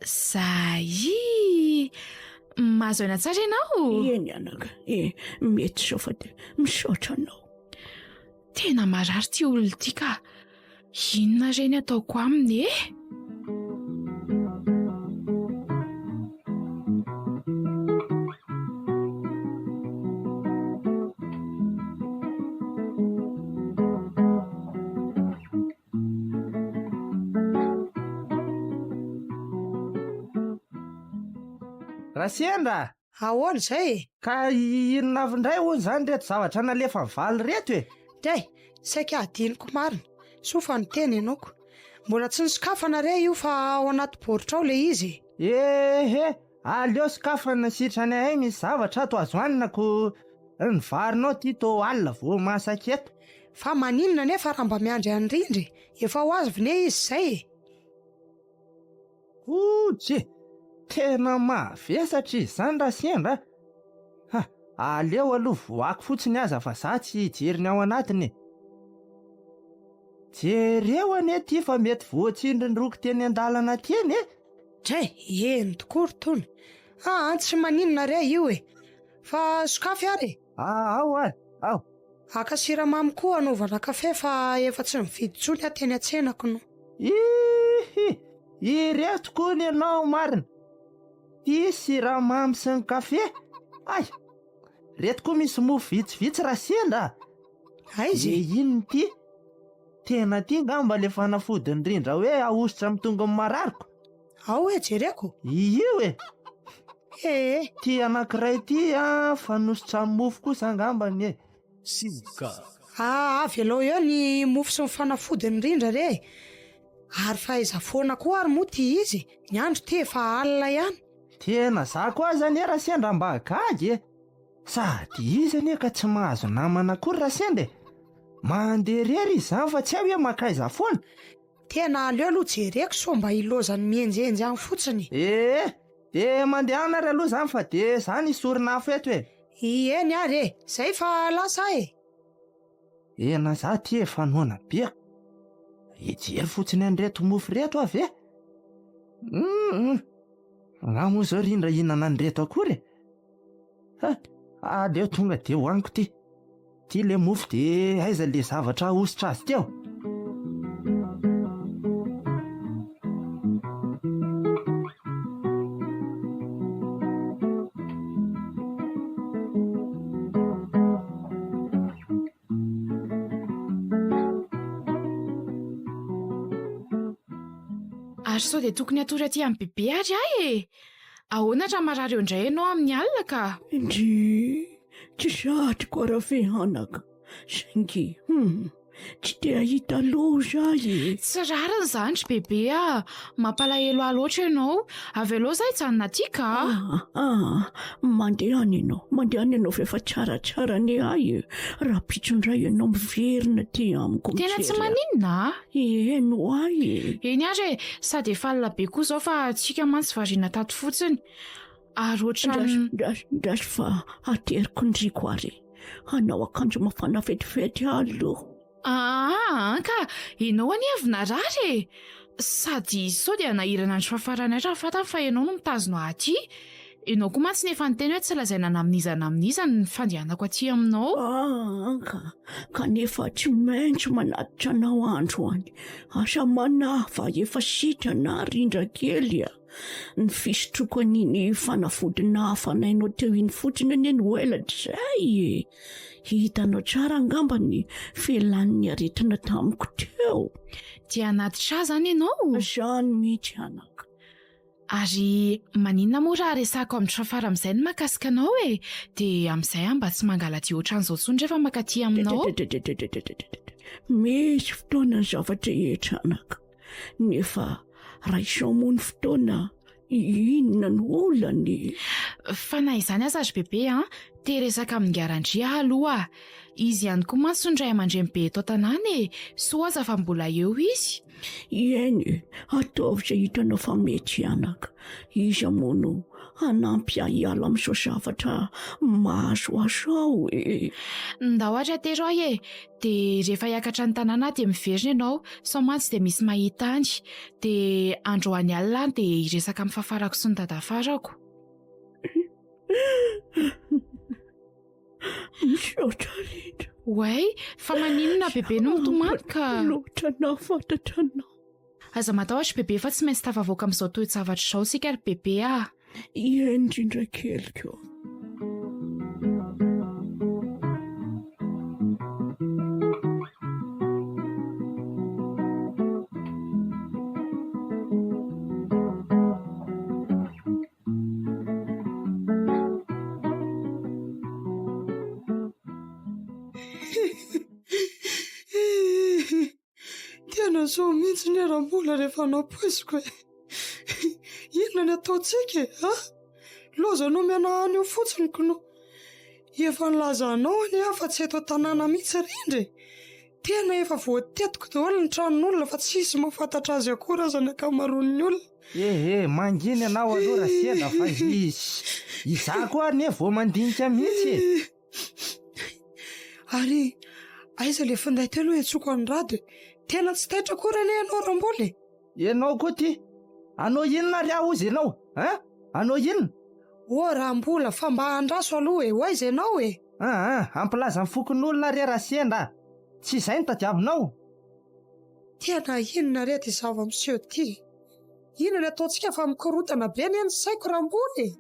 [SPEAKER 5] Zay! Mahazo aina tsara ianao?
[SPEAKER 6] Eny anaka, e, mety izao fa dia misaotra anao.
[SPEAKER 5] Tena marary ity olona ity ka. Inona re ny ataoko aminy e?
[SPEAKER 4] Rasendra!
[SPEAKER 1] Ahoana izay e?
[SPEAKER 4] Ka inona avy indray hono izany ireto zavatra nalefan'i Valy ireto e?
[SPEAKER 1] Dray, saika hadinoko marina. Soa fa niteny ianao ko. Mbola tsy nosokafana re io fa ao anaty baoritra ao ilay izy
[SPEAKER 4] e. Ehe, aleo sokafana sitrany ahay misy zavatra ato azo hanina ko ny varinao ty tô alina vao masaka eto.
[SPEAKER 1] Fa maninona anefa raha mba miandry an'i Rindra e? Efa ho avy ne izy izay e.
[SPEAKER 4] Ouch! Tena mavesatra izy izany raha sendra a! Ha! Aleo aloha voako fotsiny aza fa za tsy hijery ny ao anatiny e! Jereo anie ity fa mety voatsindrin'ny roky teny an-dalana teny e!
[SPEAKER 1] Dray! Eny tokoa ry Tony! Aa tsy maninona re io e! Fa sokafy ary e!
[SPEAKER 4] Aa ao ary! Ao!
[SPEAKER 1] Haka siramamy koa hanaovana kafe fa efa tsy mividy intsony aho teny an-tsena kno.
[SPEAKER 4] Iihi! Ireto kony ianao marina! Ty siramamy sy ny kafe! Hay! Reto koa misy mofo vitsivitsy raha sendra a!
[SPEAKER 1] Aiza e?
[SPEAKER 4] Dia inona ity? Tena ty ngamba le fanafodin'i Rindra hoe ahosotra amin'ny tongony marariko.
[SPEAKER 1] Ao e, jereko.
[SPEAKER 4] Io e!
[SPEAKER 1] Ee.
[SPEAKER 4] Ty anankiray ty a, fanosotra amin'ny mofo kosa angambany e.
[SPEAKER 2] Sioka.
[SPEAKER 1] Aa, avelao eo ny mofo sy ny fanafodiny rindra re e! Ary fa aiza foana koa ary moa ty izy e? Ny andro ty efa alina ihany.
[SPEAKER 4] Tena za koa aza anie raha sendra mba gaga e! Sady izy anie ka tsy mahazo namana akory raha sendra e! Mandeha irery izy zany fa tsy hay hoe mankaiza foana.
[SPEAKER 1] Tena aleo aloha jereko sao mba ilaozany mihenjihenjy any fotsiny.
[SPEAKER 4] Ee, de mandehana ary aloha zany fa de za ny hisorona afo eto e.
[SPEAKER 1] Eny ary e, zay fa lasa aho e.
[SPEAKER 4] Ena za ty efa noana be a. Hijery fotsiny an'ireto mofo ireto aho ve? Hum, angaha moa izao rindra hihinana an'ireto akory e? Ha, aleo tonga de hohaniko ty. Ty le mofo de aiza le zavatra ahosotra azy teo?
[SPEAKER 5] Ary sao dia tokony hatory aty amin'i Bebe ary aho e? Ahoana raha marary eo indray ianao amin'ny alina ka?
[SPEAKER 6] Ndry, tsy satriko Rafehanaka, saingy hum, Tsy te hahita loza aho e!
[SPEAKER 5] Tsy rariny izany ry bebe a! Mampalahelo ahy loatra ianao. Avelao izaho hijanona aty ka!
[SPEAKER 6] Ah, ah, mandehana ianao, mandehana ianao fa efa tsaratsara anie ahy e! Rahampitso indray ianao miverina aty amiko
[SPEAKER 5] Tena
[SPEAKER 6] mijery
[SPEAKER 5] tsy
[SPEAKER 6] ahy.
[SPEAKER 5] maninona a!
[SPEAKER 6] Eny ho ahy e!
[SPEAKER 5] Eny ary e! Sady efa alina be koa izao fa tsika mantsy variana tato fotsiny. Ary ohatran'ny.
[SPEAKER 6] Ndraso, ndraso, ndraso fa ateriko ny riko ary hanao akanjo mafana vetivety aho aloha.
[SPEAKER 5] Aa ka, ianao anie avy narary e! Sady sao dia hanahirana ny fafaranay raha fantany fa ianao no mitazona ahy aty. Ianao koa mantsy no efa niteny hoe tsy lazaina na amin'iza na amin'iza ny fandehanako aty aminao.
[SPEAKER 6] Aa ka, kanefa tsy maintsy manatitra anao androany. Asa manahy fa efa sitrana rindrakely a! Ny fisotroako an'iny fanafody nahafanainao teo iny fotsiny anie no ela dray e! Hitanao tsara angamba ny fialan'ny aretina tamiko teo.
[SPEAKER 5] Dia hanatitra ahy izany ianao?
[SPEAKER 6] Izany mihitsy anaka.
[SPEAKER 5] Ary maninona moa raha resahako amin'ny Trafara amin'izay ny mahakasika anao e? Dia amin'izay aho mba tsy mangala-dia ohatran'izao intsony rehefa mankaty aminao.
[SPEAKER 6] Misy fotoana ny zava-drehetra anaka. Nefa raha izao moa ny fotoana, inona no olana e?
[SPEAKER 5] Fa na izany aza ry bebe an, te hiresaka amin'i Ngarandria aho aloha. Izy ihany koa mantsy no ray aman-dreny be eto an-tanàna e, soa aza fa mbola eo izy.
[SPEAKER 6] Eny e, ataovy izay hitanao fa mety anaka. Iza moa no hanampy ahy hiala amin'izao zavatra mahazo ahy izao e?
[SPEAKER 5] Ndao ary atero ahy e, Dia rehefa hiakatra ny tanàna aho dia miverina ianao, sao mantsy dia misy mahita any. Dia androany alina aho dia hiresaka amin'ny fafarako sy ny dadafarako.
[SPEAKER 6] Misaotra Rindra.
[SPEAKER 5] Oay, fa maninona bebe no mitomany ka?
[SPEAKER 6] Loatra nahafantatra anao.
[SPEAKER 5] Aza matahotra bebe fa tsy maintsy tafavoaka amin'izao toe-javatra izao isika ry bebe ah.
[SPEAKER 6] Eny indrindra keliko.
[SPEAKER 1] Tena zao mihitsy ny Rambola rehefa nampoiziko e. Inona ny ataontsika e? A? Loza nomena any io fotsiny kno. Efa nilaza anao anie aho fa tsy eto an-tanàna mihitsy Rindra e. Tena efa voatetiko daholo ny tranon'olona fa tsisy mahafantatra azy akory aza ny ankamaroan'ny olona.
[SPEAKER 4] Ehe, mangina ianao aloha Rasendra fa izy izaho koa anie vao mandinika mihitsy e.
[SPEAKER 1] Ary aiza le finday teo aloha iantsoako an'i Rado e? Tena tsy taitra akory anie ianao Rambola e!
[SPEAKER 4] Ianao koa ty! Hanao inona ary aho hozy ianao hein? Hanao inona?
[SPEAKER 1] Ô Rambola fa mba andraso aloha e! Ho aiza ianao e?
[SPEAKER 4] Aa, hampilaza ny fokonolona re Rasendra a! Tsy izay no tadiavinao?
[SPEAKER 1] Tena inona re ty zava-miseho ty e? Inona ny ataontsika fa mikorontana be anie ny saiko Rambola e!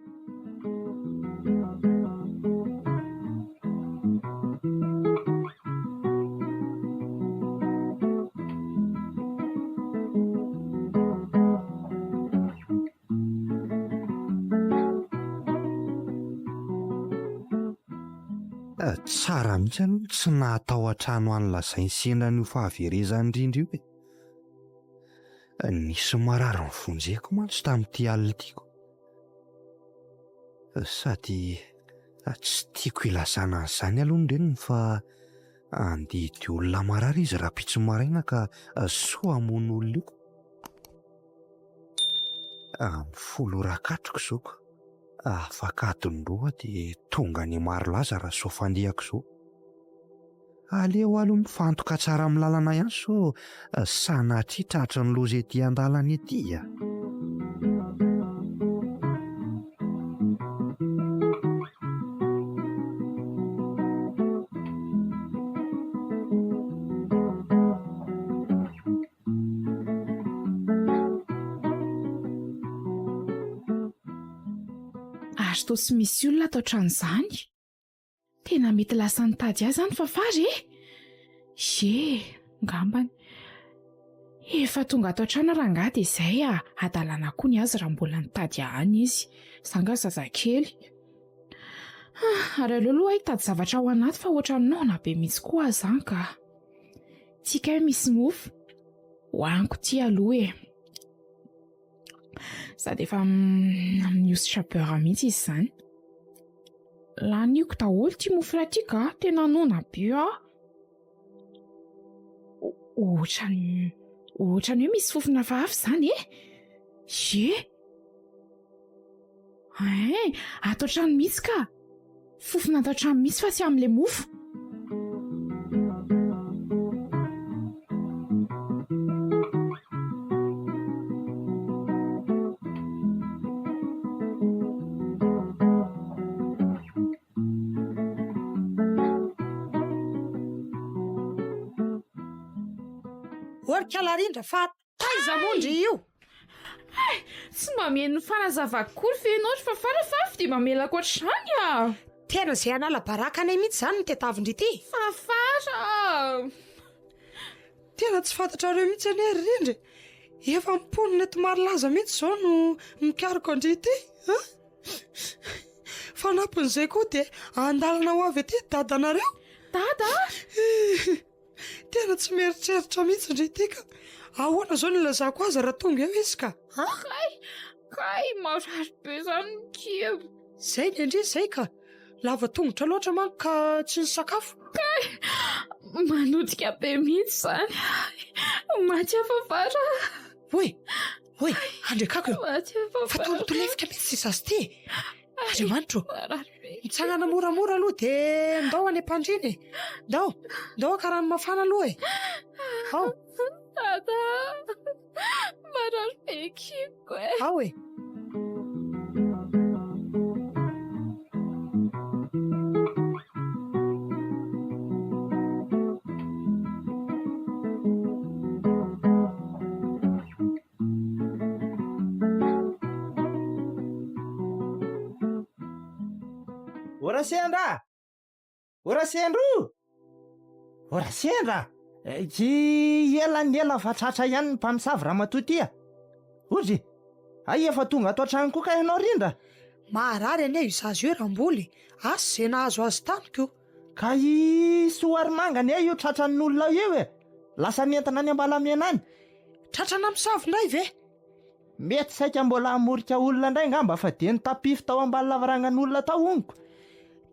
[SPEAKER 3] Tsara mihitsy aloha ny tsy nahatao an-trano any lazainy sendra an'io fahaverezan'ny rindra io e. Nisy marary nivonjeko mantsy tamin'ity alina ity ko. Sady tsy tiako hilazana an'izany aloha ny reniny fa. Handidy olona marary izy rahampitso maraina ka soa hamono olona io. Amin'ny 10 ora katroka izao ka. Afaka adiny roa dia tonga any Marolaza raha izao fandehako izao. Aleo aloha mifantoka tsara amin'ny lalana ihany sao sanatria tratry ny loza ety an-dalana ety a!
[SPEAKER 5] Ary toa tsy misy olona ato an-trano izany. Tena mety lasa nitady ahy izany Fafara e! Ie, ngambany. Efa tonga ato an-trano rangahy dia izay ah, hadalana koa ny azy raha mbola nitady ahy any izy. Za angaha zazakely. Ah, ary aleo aloha aho hitady zavatra ao anaty fa ohatran'ny noana be mihitsy koa aho izany ka. Ty kay misy mofo. Hohaniko ty aloha e. Sady efa mihosotra beurre mihitsy izy izany. Laniko daholo ity mofo iray ity ka, tena noana be aho. Ohatran'ny ohatran'ny hoe misy fofona hafahafa izany e. Ie. Hein, ato an-trano mihitsy ka. Fofona ato an-trano mihitsy fa tsy amin'ilay mofo.
[SPEAKER 1] Orika Larindra fa Taiza moa ndry io?
[SPEAKER 5] Hay! Tsy mba mihaino ny fanazavako akory ve ianao ry Fafara fa avy dia mamelako hatrany ah!
[SPEAKER 1] Tena izay hanala baraka anay mihitsy izany no tadiavin-dry ity?
[SPEAKER 5] Fafara!
[SPEAKER 1] Tena tsy fantatrareo mihitsy anie ry Rindra e! Efa ny mponina eto Marolaza mihitsy izao no mikaroka an-dry ity a! Fanampin'izay koa dia an-dalana ho avy aty dadanareo.
[SPEAKER 5] Dada!
[SPEAKER 1] Tena tsy mieritreritra mihitsy ndry ity ka. Ahoana izao no ilazako azy raha tonga eo izy ka?
[SPEAKER 5] Kay, kay, marary be izany ny kibo.
[SPEAKER 1] Izay ny ndry izay ka. Lava tongotra loatra manko ka tsy nisakafo.
[SPEAKER 5] Kay, manotika be mihitsy izany. Maty afa-bara.
[SPEAKER 1] Oy, oy, andrekako eo. Fa toa mitolefika mihitsy ity zaza ity e. Andriamanitro ô! Mitsangana moramora aloha dia ndao any am-pandriana e! Ndao, ndao haka rano mafana aloha e! Ao!
[SPEAKER 5] Dada, marary be kiboko e!
[SPEAKER 1] Ao e!
[SPEAKER 4] O Rasendra! O Rasendra o! O Rasendra! Tsy ela ny ela fa tratra ihany ny mpamosavy ramatoa ty a! Ozy! Hay efa tonga ato an-trano koa kay ianao Rindra!
[SPEAKER 1] Maharary anie io zaza io Ramboly e! Asa izay nahazo azy tamiko.
[SPEAKER 4] Ka i Soarimanga anie io tratran'olona io e! Lasa nentina any Ambalamena any.
[SPEAKER 1] Tratra namosavy indray ve?
[SPEAKER 4] Mety saika mbola hamorika olona indray angamba fa dia nitapify tao ambany lavarangan'olona tao honko.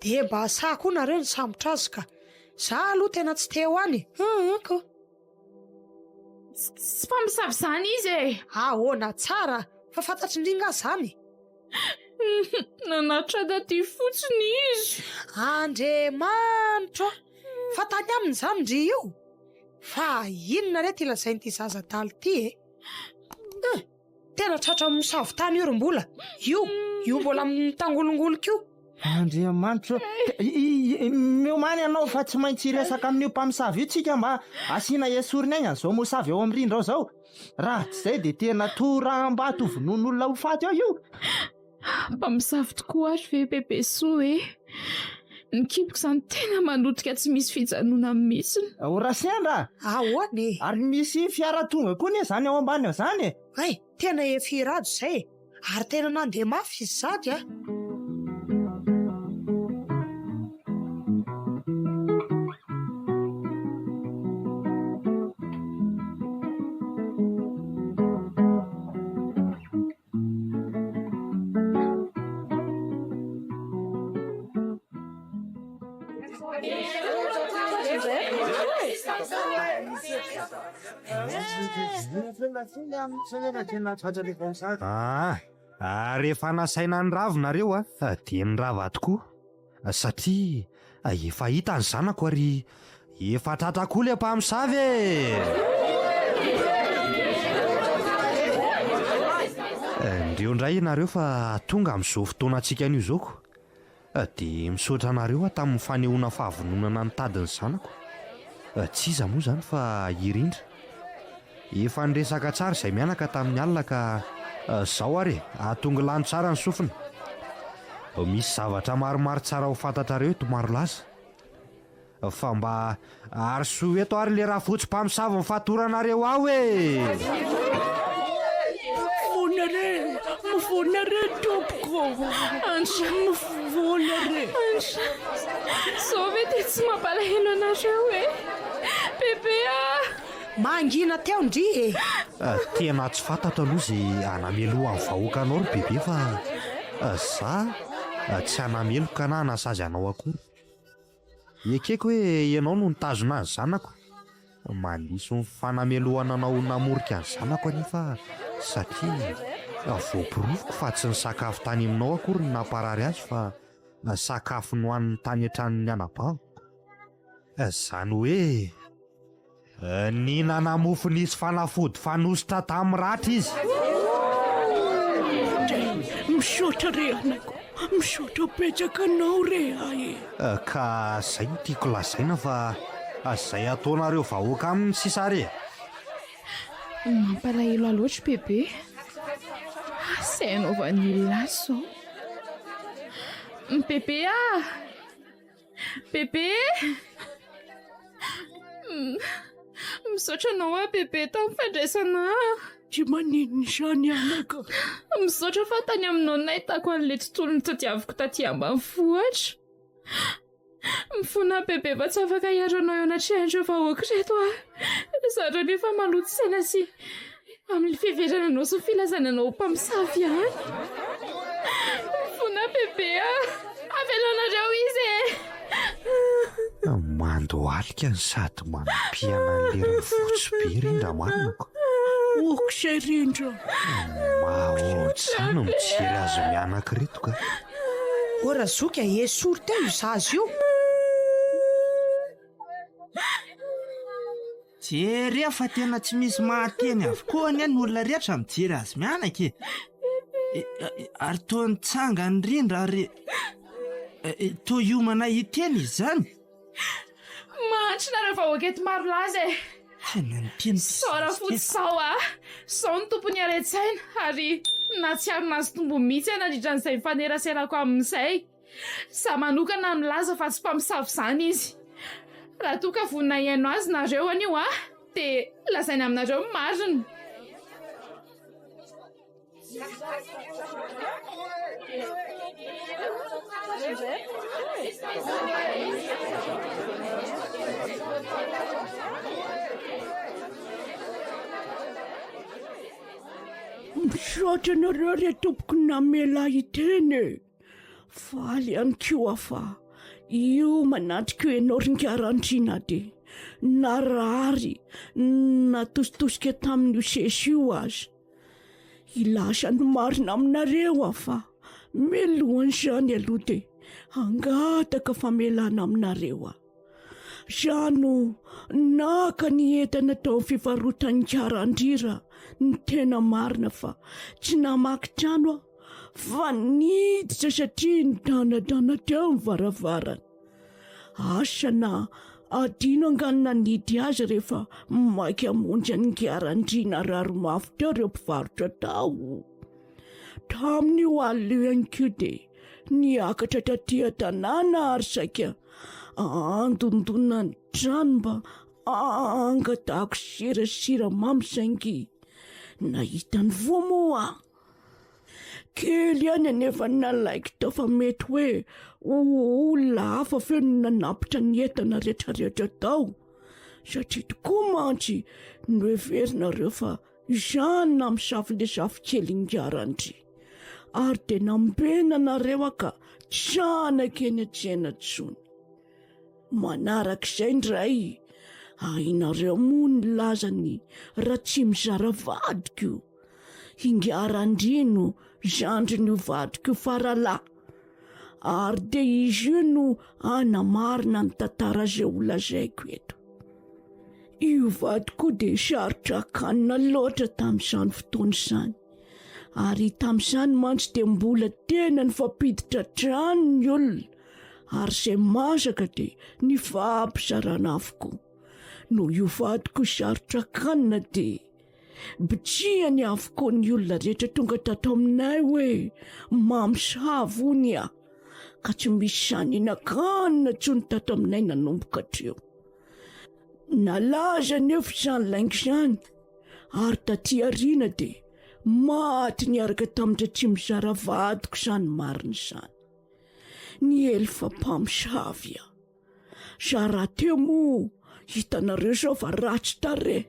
[SPEAKER 1] Dia mba sahy koa nareo nisambotra azy ka. Za aloha tena tsy te ho any e! Hum ko.
[SPEAKER 5] Tsy mpamosavy izany izy e!
[SPEAKER 1] Ahoana tsara fa fantatry ndry nga zany?
[SPEAKER 5] Nanatitra taty fotsiny izy.
[SPEAKER 1] Andriamanitro a! Fa tany aminy izany ndry io? Fa inona re ty lazain'ity zaza adala ity e? Eh! Tena tratra mosavy tany io ry Mbola. Io, io mbola mitangolongolika io.
[SPEAKER 4] Andriamanitro, miomàna ianao fa tsy maintsy hiresaka amin'io mpamosavy io tsika mba asiana esoriny aingana izao mosavy ao amin'ny rindra ao izao. Raha tsy izay dia tena toraham-bato vonoin'olona ho faty ao io.
[SPEAKER 5] Mpamosavy tokoa ary ve Bebe Soa e? Ny kiboko izany tena manotika tsy misy fijanonana mihitsy.
[SPEAKER 4] O Rasendra!
[SPEAKER 1] Ahoana e?
[SPEAKER 4] Ary misy fiara tonga koa anie izany ao ambany ao izany e!
[SPEAKER 1] Hay, tena efa i Rado izay e! Ary tena nandeha mafy izy sady a!
[SPEAKER 3] Ah, rehefa nasaina nirava nareo a, dia nirava tokoa. Satria efa hita ny zanako ary efa tratra koa le mpamosavy e! Ndreo indray ianareo fa tonga amin'izao fotoanantsika anio izao ko. Dia misaotra anareo aho tamin'ny fanehoana fahavononana nitady ny zanako. Tsy iza moa izany fa i Rindra. Efa niresaka tsara izay mianaka tamin'ny alina ka zao ary e, atongilano tsara ny sofina. Misy zavatra maromaro tsara ho fantatrareo eto Marolaza. Fa mba arosoy eto ary le rafotsy mpamosavy ny fatoranareo ao e!
[SPEAKER 6] Mifona re, mifona re tompoko.
[SPEAKER 5] Andra.
[SPEAKER 6] Mifona re.
[SPEAKER 5] Andra. Zao ve dia tsy mampalahelo anareo e? Bebe ah!
[SPEAKER 1] Mangina teo ndry e!
[SPEAKER 3] Tena tsy fantatro aloha izay hanamelohan'ny vahoaka anao ry bebe fa za tsy hanameloka na hanasazy anao akory. Ekeko hoe ianao no nitazona ny zanako. Mandiso ny fanamelohana anao ho namorika ny zanako anefa satria voaporofoko fa tsy ny sakafo tany aminao akory no namparary azy fa sakafo nohaniny tany an-tranon'ny anabaviko. Izany hoe nihinana mofo nisy fanafody fanosotra tamin'ny ratra izy.
[SPEAKER 6] Misaotra re anako, misaotra betsaka anao re ahy e.
[SPEAKER 3] Ka zay no tiako lazaina fa zay ataonareo vahoaka aminy sisa ary e.
[SPEAKER 5] Mampalahelo ahy loatra bebe. Asa hanaovan'ny olona azy izao. Bebe ah! Bebe! Misaotra anao aho bebe tamin'ny fandraisana ahy.
[SPEAKER 6] Tsy maninona izany anaka.
[SPEAKER 5] Misaotra fa tany aminao no nahitako an'ilay tontolo notadiaviko taty ambanivohitra. Mifona bebe fa tsy afaka hiaro anao eo anatrehan'ireo vahoaka ireto aho. Zatra anefa maloto saina sy Amin'ny fiheverana anao sy ny filazana anao ho mpamosavy ihany. Mifona bebe a! Avelanareo izy e!
[SPEAKER 3] Mandohalika ny sady manampiana an'i lery fotsy be rindra marina ko.
[SPEAKER 6] Ok zay rindra.
[SPEAKER 3] Mahaontsa no mijery azy mianaka ireto ka.
[SPEAKER 1] Ô razoky a, esory teo io zaza io.
[SPEAKER 4] Jereo fa tena tsy misy mahateny avokoa anie ny olona rehetra mijery azy mianaka e. Ary toa nitsangany rindra ary toa hiomana hiteny izy izany.
[SPEAKER 5] Mahantra nareo vahoaka eto Marolaza e.
[SPEAKER 4] Tena niteny
[SPEAKER 5] Sao rafotsy sao a! Sao ny tompon'ny haren-tsaina ary nahatsiaro nahazo tombony mihitsy aho nandritra an'izay nifaneraserako aminy izay. Za manokana milaza fa tsy mpamosavy izany izy. Raha toa ka vonona hihaino azy nareo anio a, dia lazainy aminareo ny marina.
[SPEAKER 6] Misaotra anareo re tompoko namela ahy hiteny e. Faly ihany koa aho fa io manatrika io ianao ry Ingahy dia narary natositosika tamin'io seza io aza. Hilaza ny marina aminareo aho fa mialohan'izany aloha dia hangataka famelana aminareo aho. Za no naka ny entana tao amin'ny fivarotan'i Karandrira ny tena marina fa tsy namaky trano aho fa niditra satria nidanadana teo ny varavarana. Asa na adino angaha ny nanidy azy rehefa maika hamonjy an'i Ngiarandria narary mafy teo ireo mpivarotra tao. Tamin'io alina io ihany koa dia niakatra taty an-tanàna ary saika andondona ny trano mba hangatahako sira sy siramamy saingy nahita ny voa moa aho. Kely ihany anefa ny nalaiko tao fa mety hoe olona hafa feo no nanapitra ny entana rehetrarehetra tao satria tokoa mantsy noheverinareo fa Izany namosavy le zafikely ingaran-dry. Ary dia nambenanareo aho ka tsy hanaiky eny an-tsena intsony. Manarak'izay indray, Hainareo moa ny lazan'i Ratsimizara vadiko? Ingahy Randria no zandrin'io vadiko io faralahy. Ary dia izy io no hanamarina ny tantara izay holazaiko eto. Io vadiko io dia sarotra hakanina loatra tamin'izany fotoana izany. Ary tamin'izany mantsy dia mbola tena nifampiditra hatrany ny olona, ary izay masaka dia nifampizarana avokoa. Noho io vadiko sarotra hakanina dia Bitsiany avokoa ny olona rehetra tonga tato aminay hoe mamosavy hono aho, ka tsy misy sahy nihinan-kanina intsony tato aminay nanomboka hatreo. Nalaza anefa izany lainga izany ary taty aoriana dia maty niaraka tamin-dRatsimizara vadiko izany marina izany. Niely fa mpamosavy aho. Za rahateo moa hitanareo izao fa ratsy tarehy.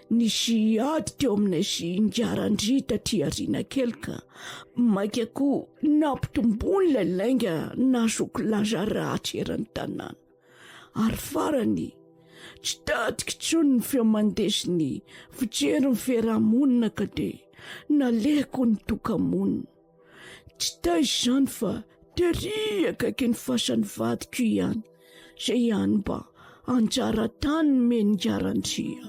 [SPEAKER 6] Nisy ady teo aminay sy Ingahy taty aoriana kely ka mainka koa nampitomboiny ilay lainga nahazoako laza ratsy eran'ny tanàna. Ary farany, tsy tadiko intsony ny feo mandeha sy ny fijery ny fiaraha-monina ka dia nalehako nitoka-monina. Tsy taiza izany fa tery akaikin'ny fasan'ny vadiko ihany, izay ihany mba anjara tany nomen'Ingahy-Randria.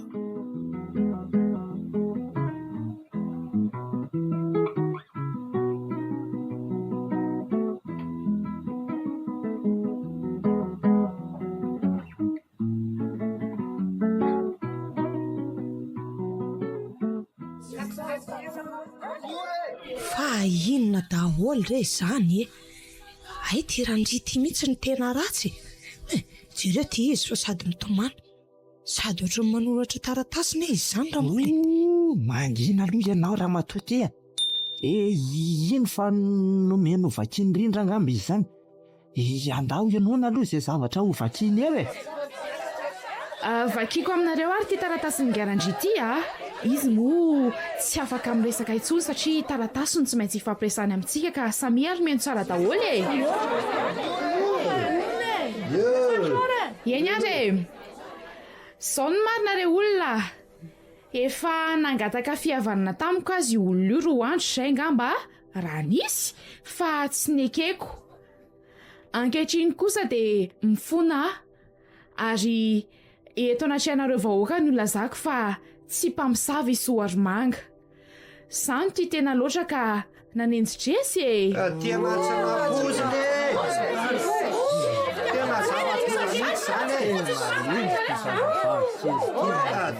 [SPEAKER 1] Fa inona daholo re izany e? Hay ity Randria ity mihitsy no tena ratsy e! Jereo ity izy fa sady mitomany sady ohatran'ny manoratra taratasy ne izy izany Ramola e!
[SPEAKER 4] Ooh, mangina aloha ianao ramatoa ty a! E, iny fa nomeny hovakian'i Rindra angamba izy izany. E, andao henoina aloha izay zavatra ho vakiany eo e!
[SPEAKER 5] Vakiako aminareo ary ity taratasin'i Garandria ity a! Izy moa tsy afaka miresaka intsony satria taratasy no tsy maintsy ifampiresahany amintsika ka samia ary mihaino tsara daholo e! Eny ary e! Izao no marina re olona a! Efa nangataka fihavanana tamiko aza io olona io roa andro izay angamba raha nisy fa tsy nekeko. Ankehitriny kosa dia mifona aho ary eto anatrehanareo vahoaka no ilazako fa tsy mpamosavy i Soarimanga. Za no tia tena loatra ka nanenji-dresy e!
[SPEAKER 7] Tena tsy nampoizina e! Tena zava-doza mihitsy izany e!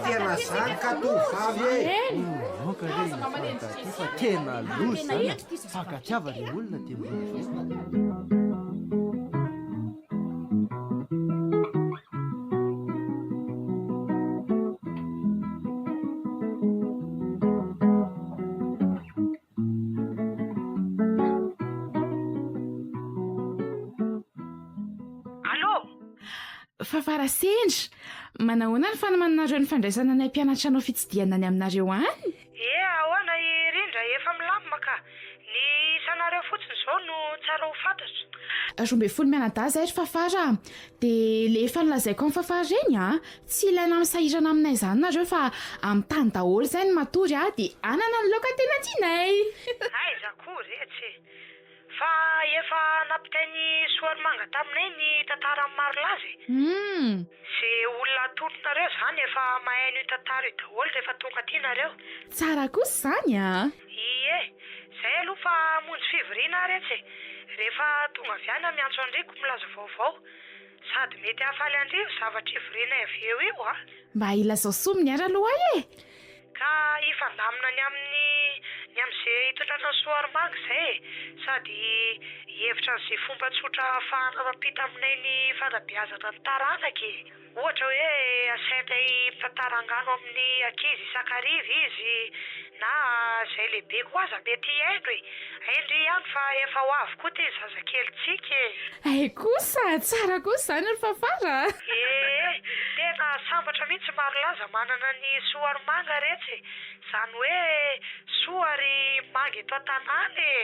[SPEAKER 7] Tena zany ka tovovavy e!
[SPEAKER 4] Aoka re hifankatia fa tena loza izany e! Fankatiava re olona dia mbola velona.
[SPEAKER 1] Allô?
[SPEAKER 5] Fafara sendra, manahoana ny fanomananareo ny fandraisana anay mpianatra hanao fitsidihana any aminareo any?
[SPEAKER 1] Ie, ahoana i Rindra, efa milamina ka. Ny isanareo fotsiny izao no tsara ho fantatra.
[SPEAKER 5] 12 mianadahy izay ry Fafara a! Dia le efa nolazaiko an'i Fafara ireny a! Tsy ilaina misahirana aminay izany nareo fa amin'ny tany daholo izay no matory a! Dia anana ny laoka tena tianay!
[SPEAKER 1] Aiza koa retsy e! Fa efa nampitain'i Soarimanga taminay ny tantaran'i Marolaza e!
[SPEAKER 5] Humm!
[SPEAKER 1] Ze olona atolonareo izany efa mahay an'io tantara io daholo rehefa tonga aty nareo.
[SPEAKER 5] Tsara kosa izany a!
[SPEAKER 1] Ie, zay aloha fa hamonjy fivoriana aho retsy e! Rehefa tonga avy any aho miantso an-dry ko milaza vaovao. Sady mety hahafaly an-dry io zavatra ivorianay avy eo io a!
[SPEAKER 5] Mba ilazao soa miara aloha ahy e!
[SPEAKER 1] Ka hifandamina ny amin'ny ny amin'ze hitondrana ny Soarimanga izay e! Sady hihevitra an'ze fomba tsotra ahafahana mampita aminay ny fanabeazana ny taranaka e! Ohatra hoe asainay mitantara angano amin'ny ankizy isan-kariva izy na izay lehibe koa aza mety hihaino e! Hay ndry ihany fa efa ho avy koa ity ny zazakelintsika e!
[SPEAKER 5] Hay kosa! Tsara kosa izany ry Fafara a!
[SPEAKER 1] Ee, tena sambatra mihitsy Marolaza manana ny soa ary manga retsy e! Izany hoe soa ary manga eto an-tanàna e!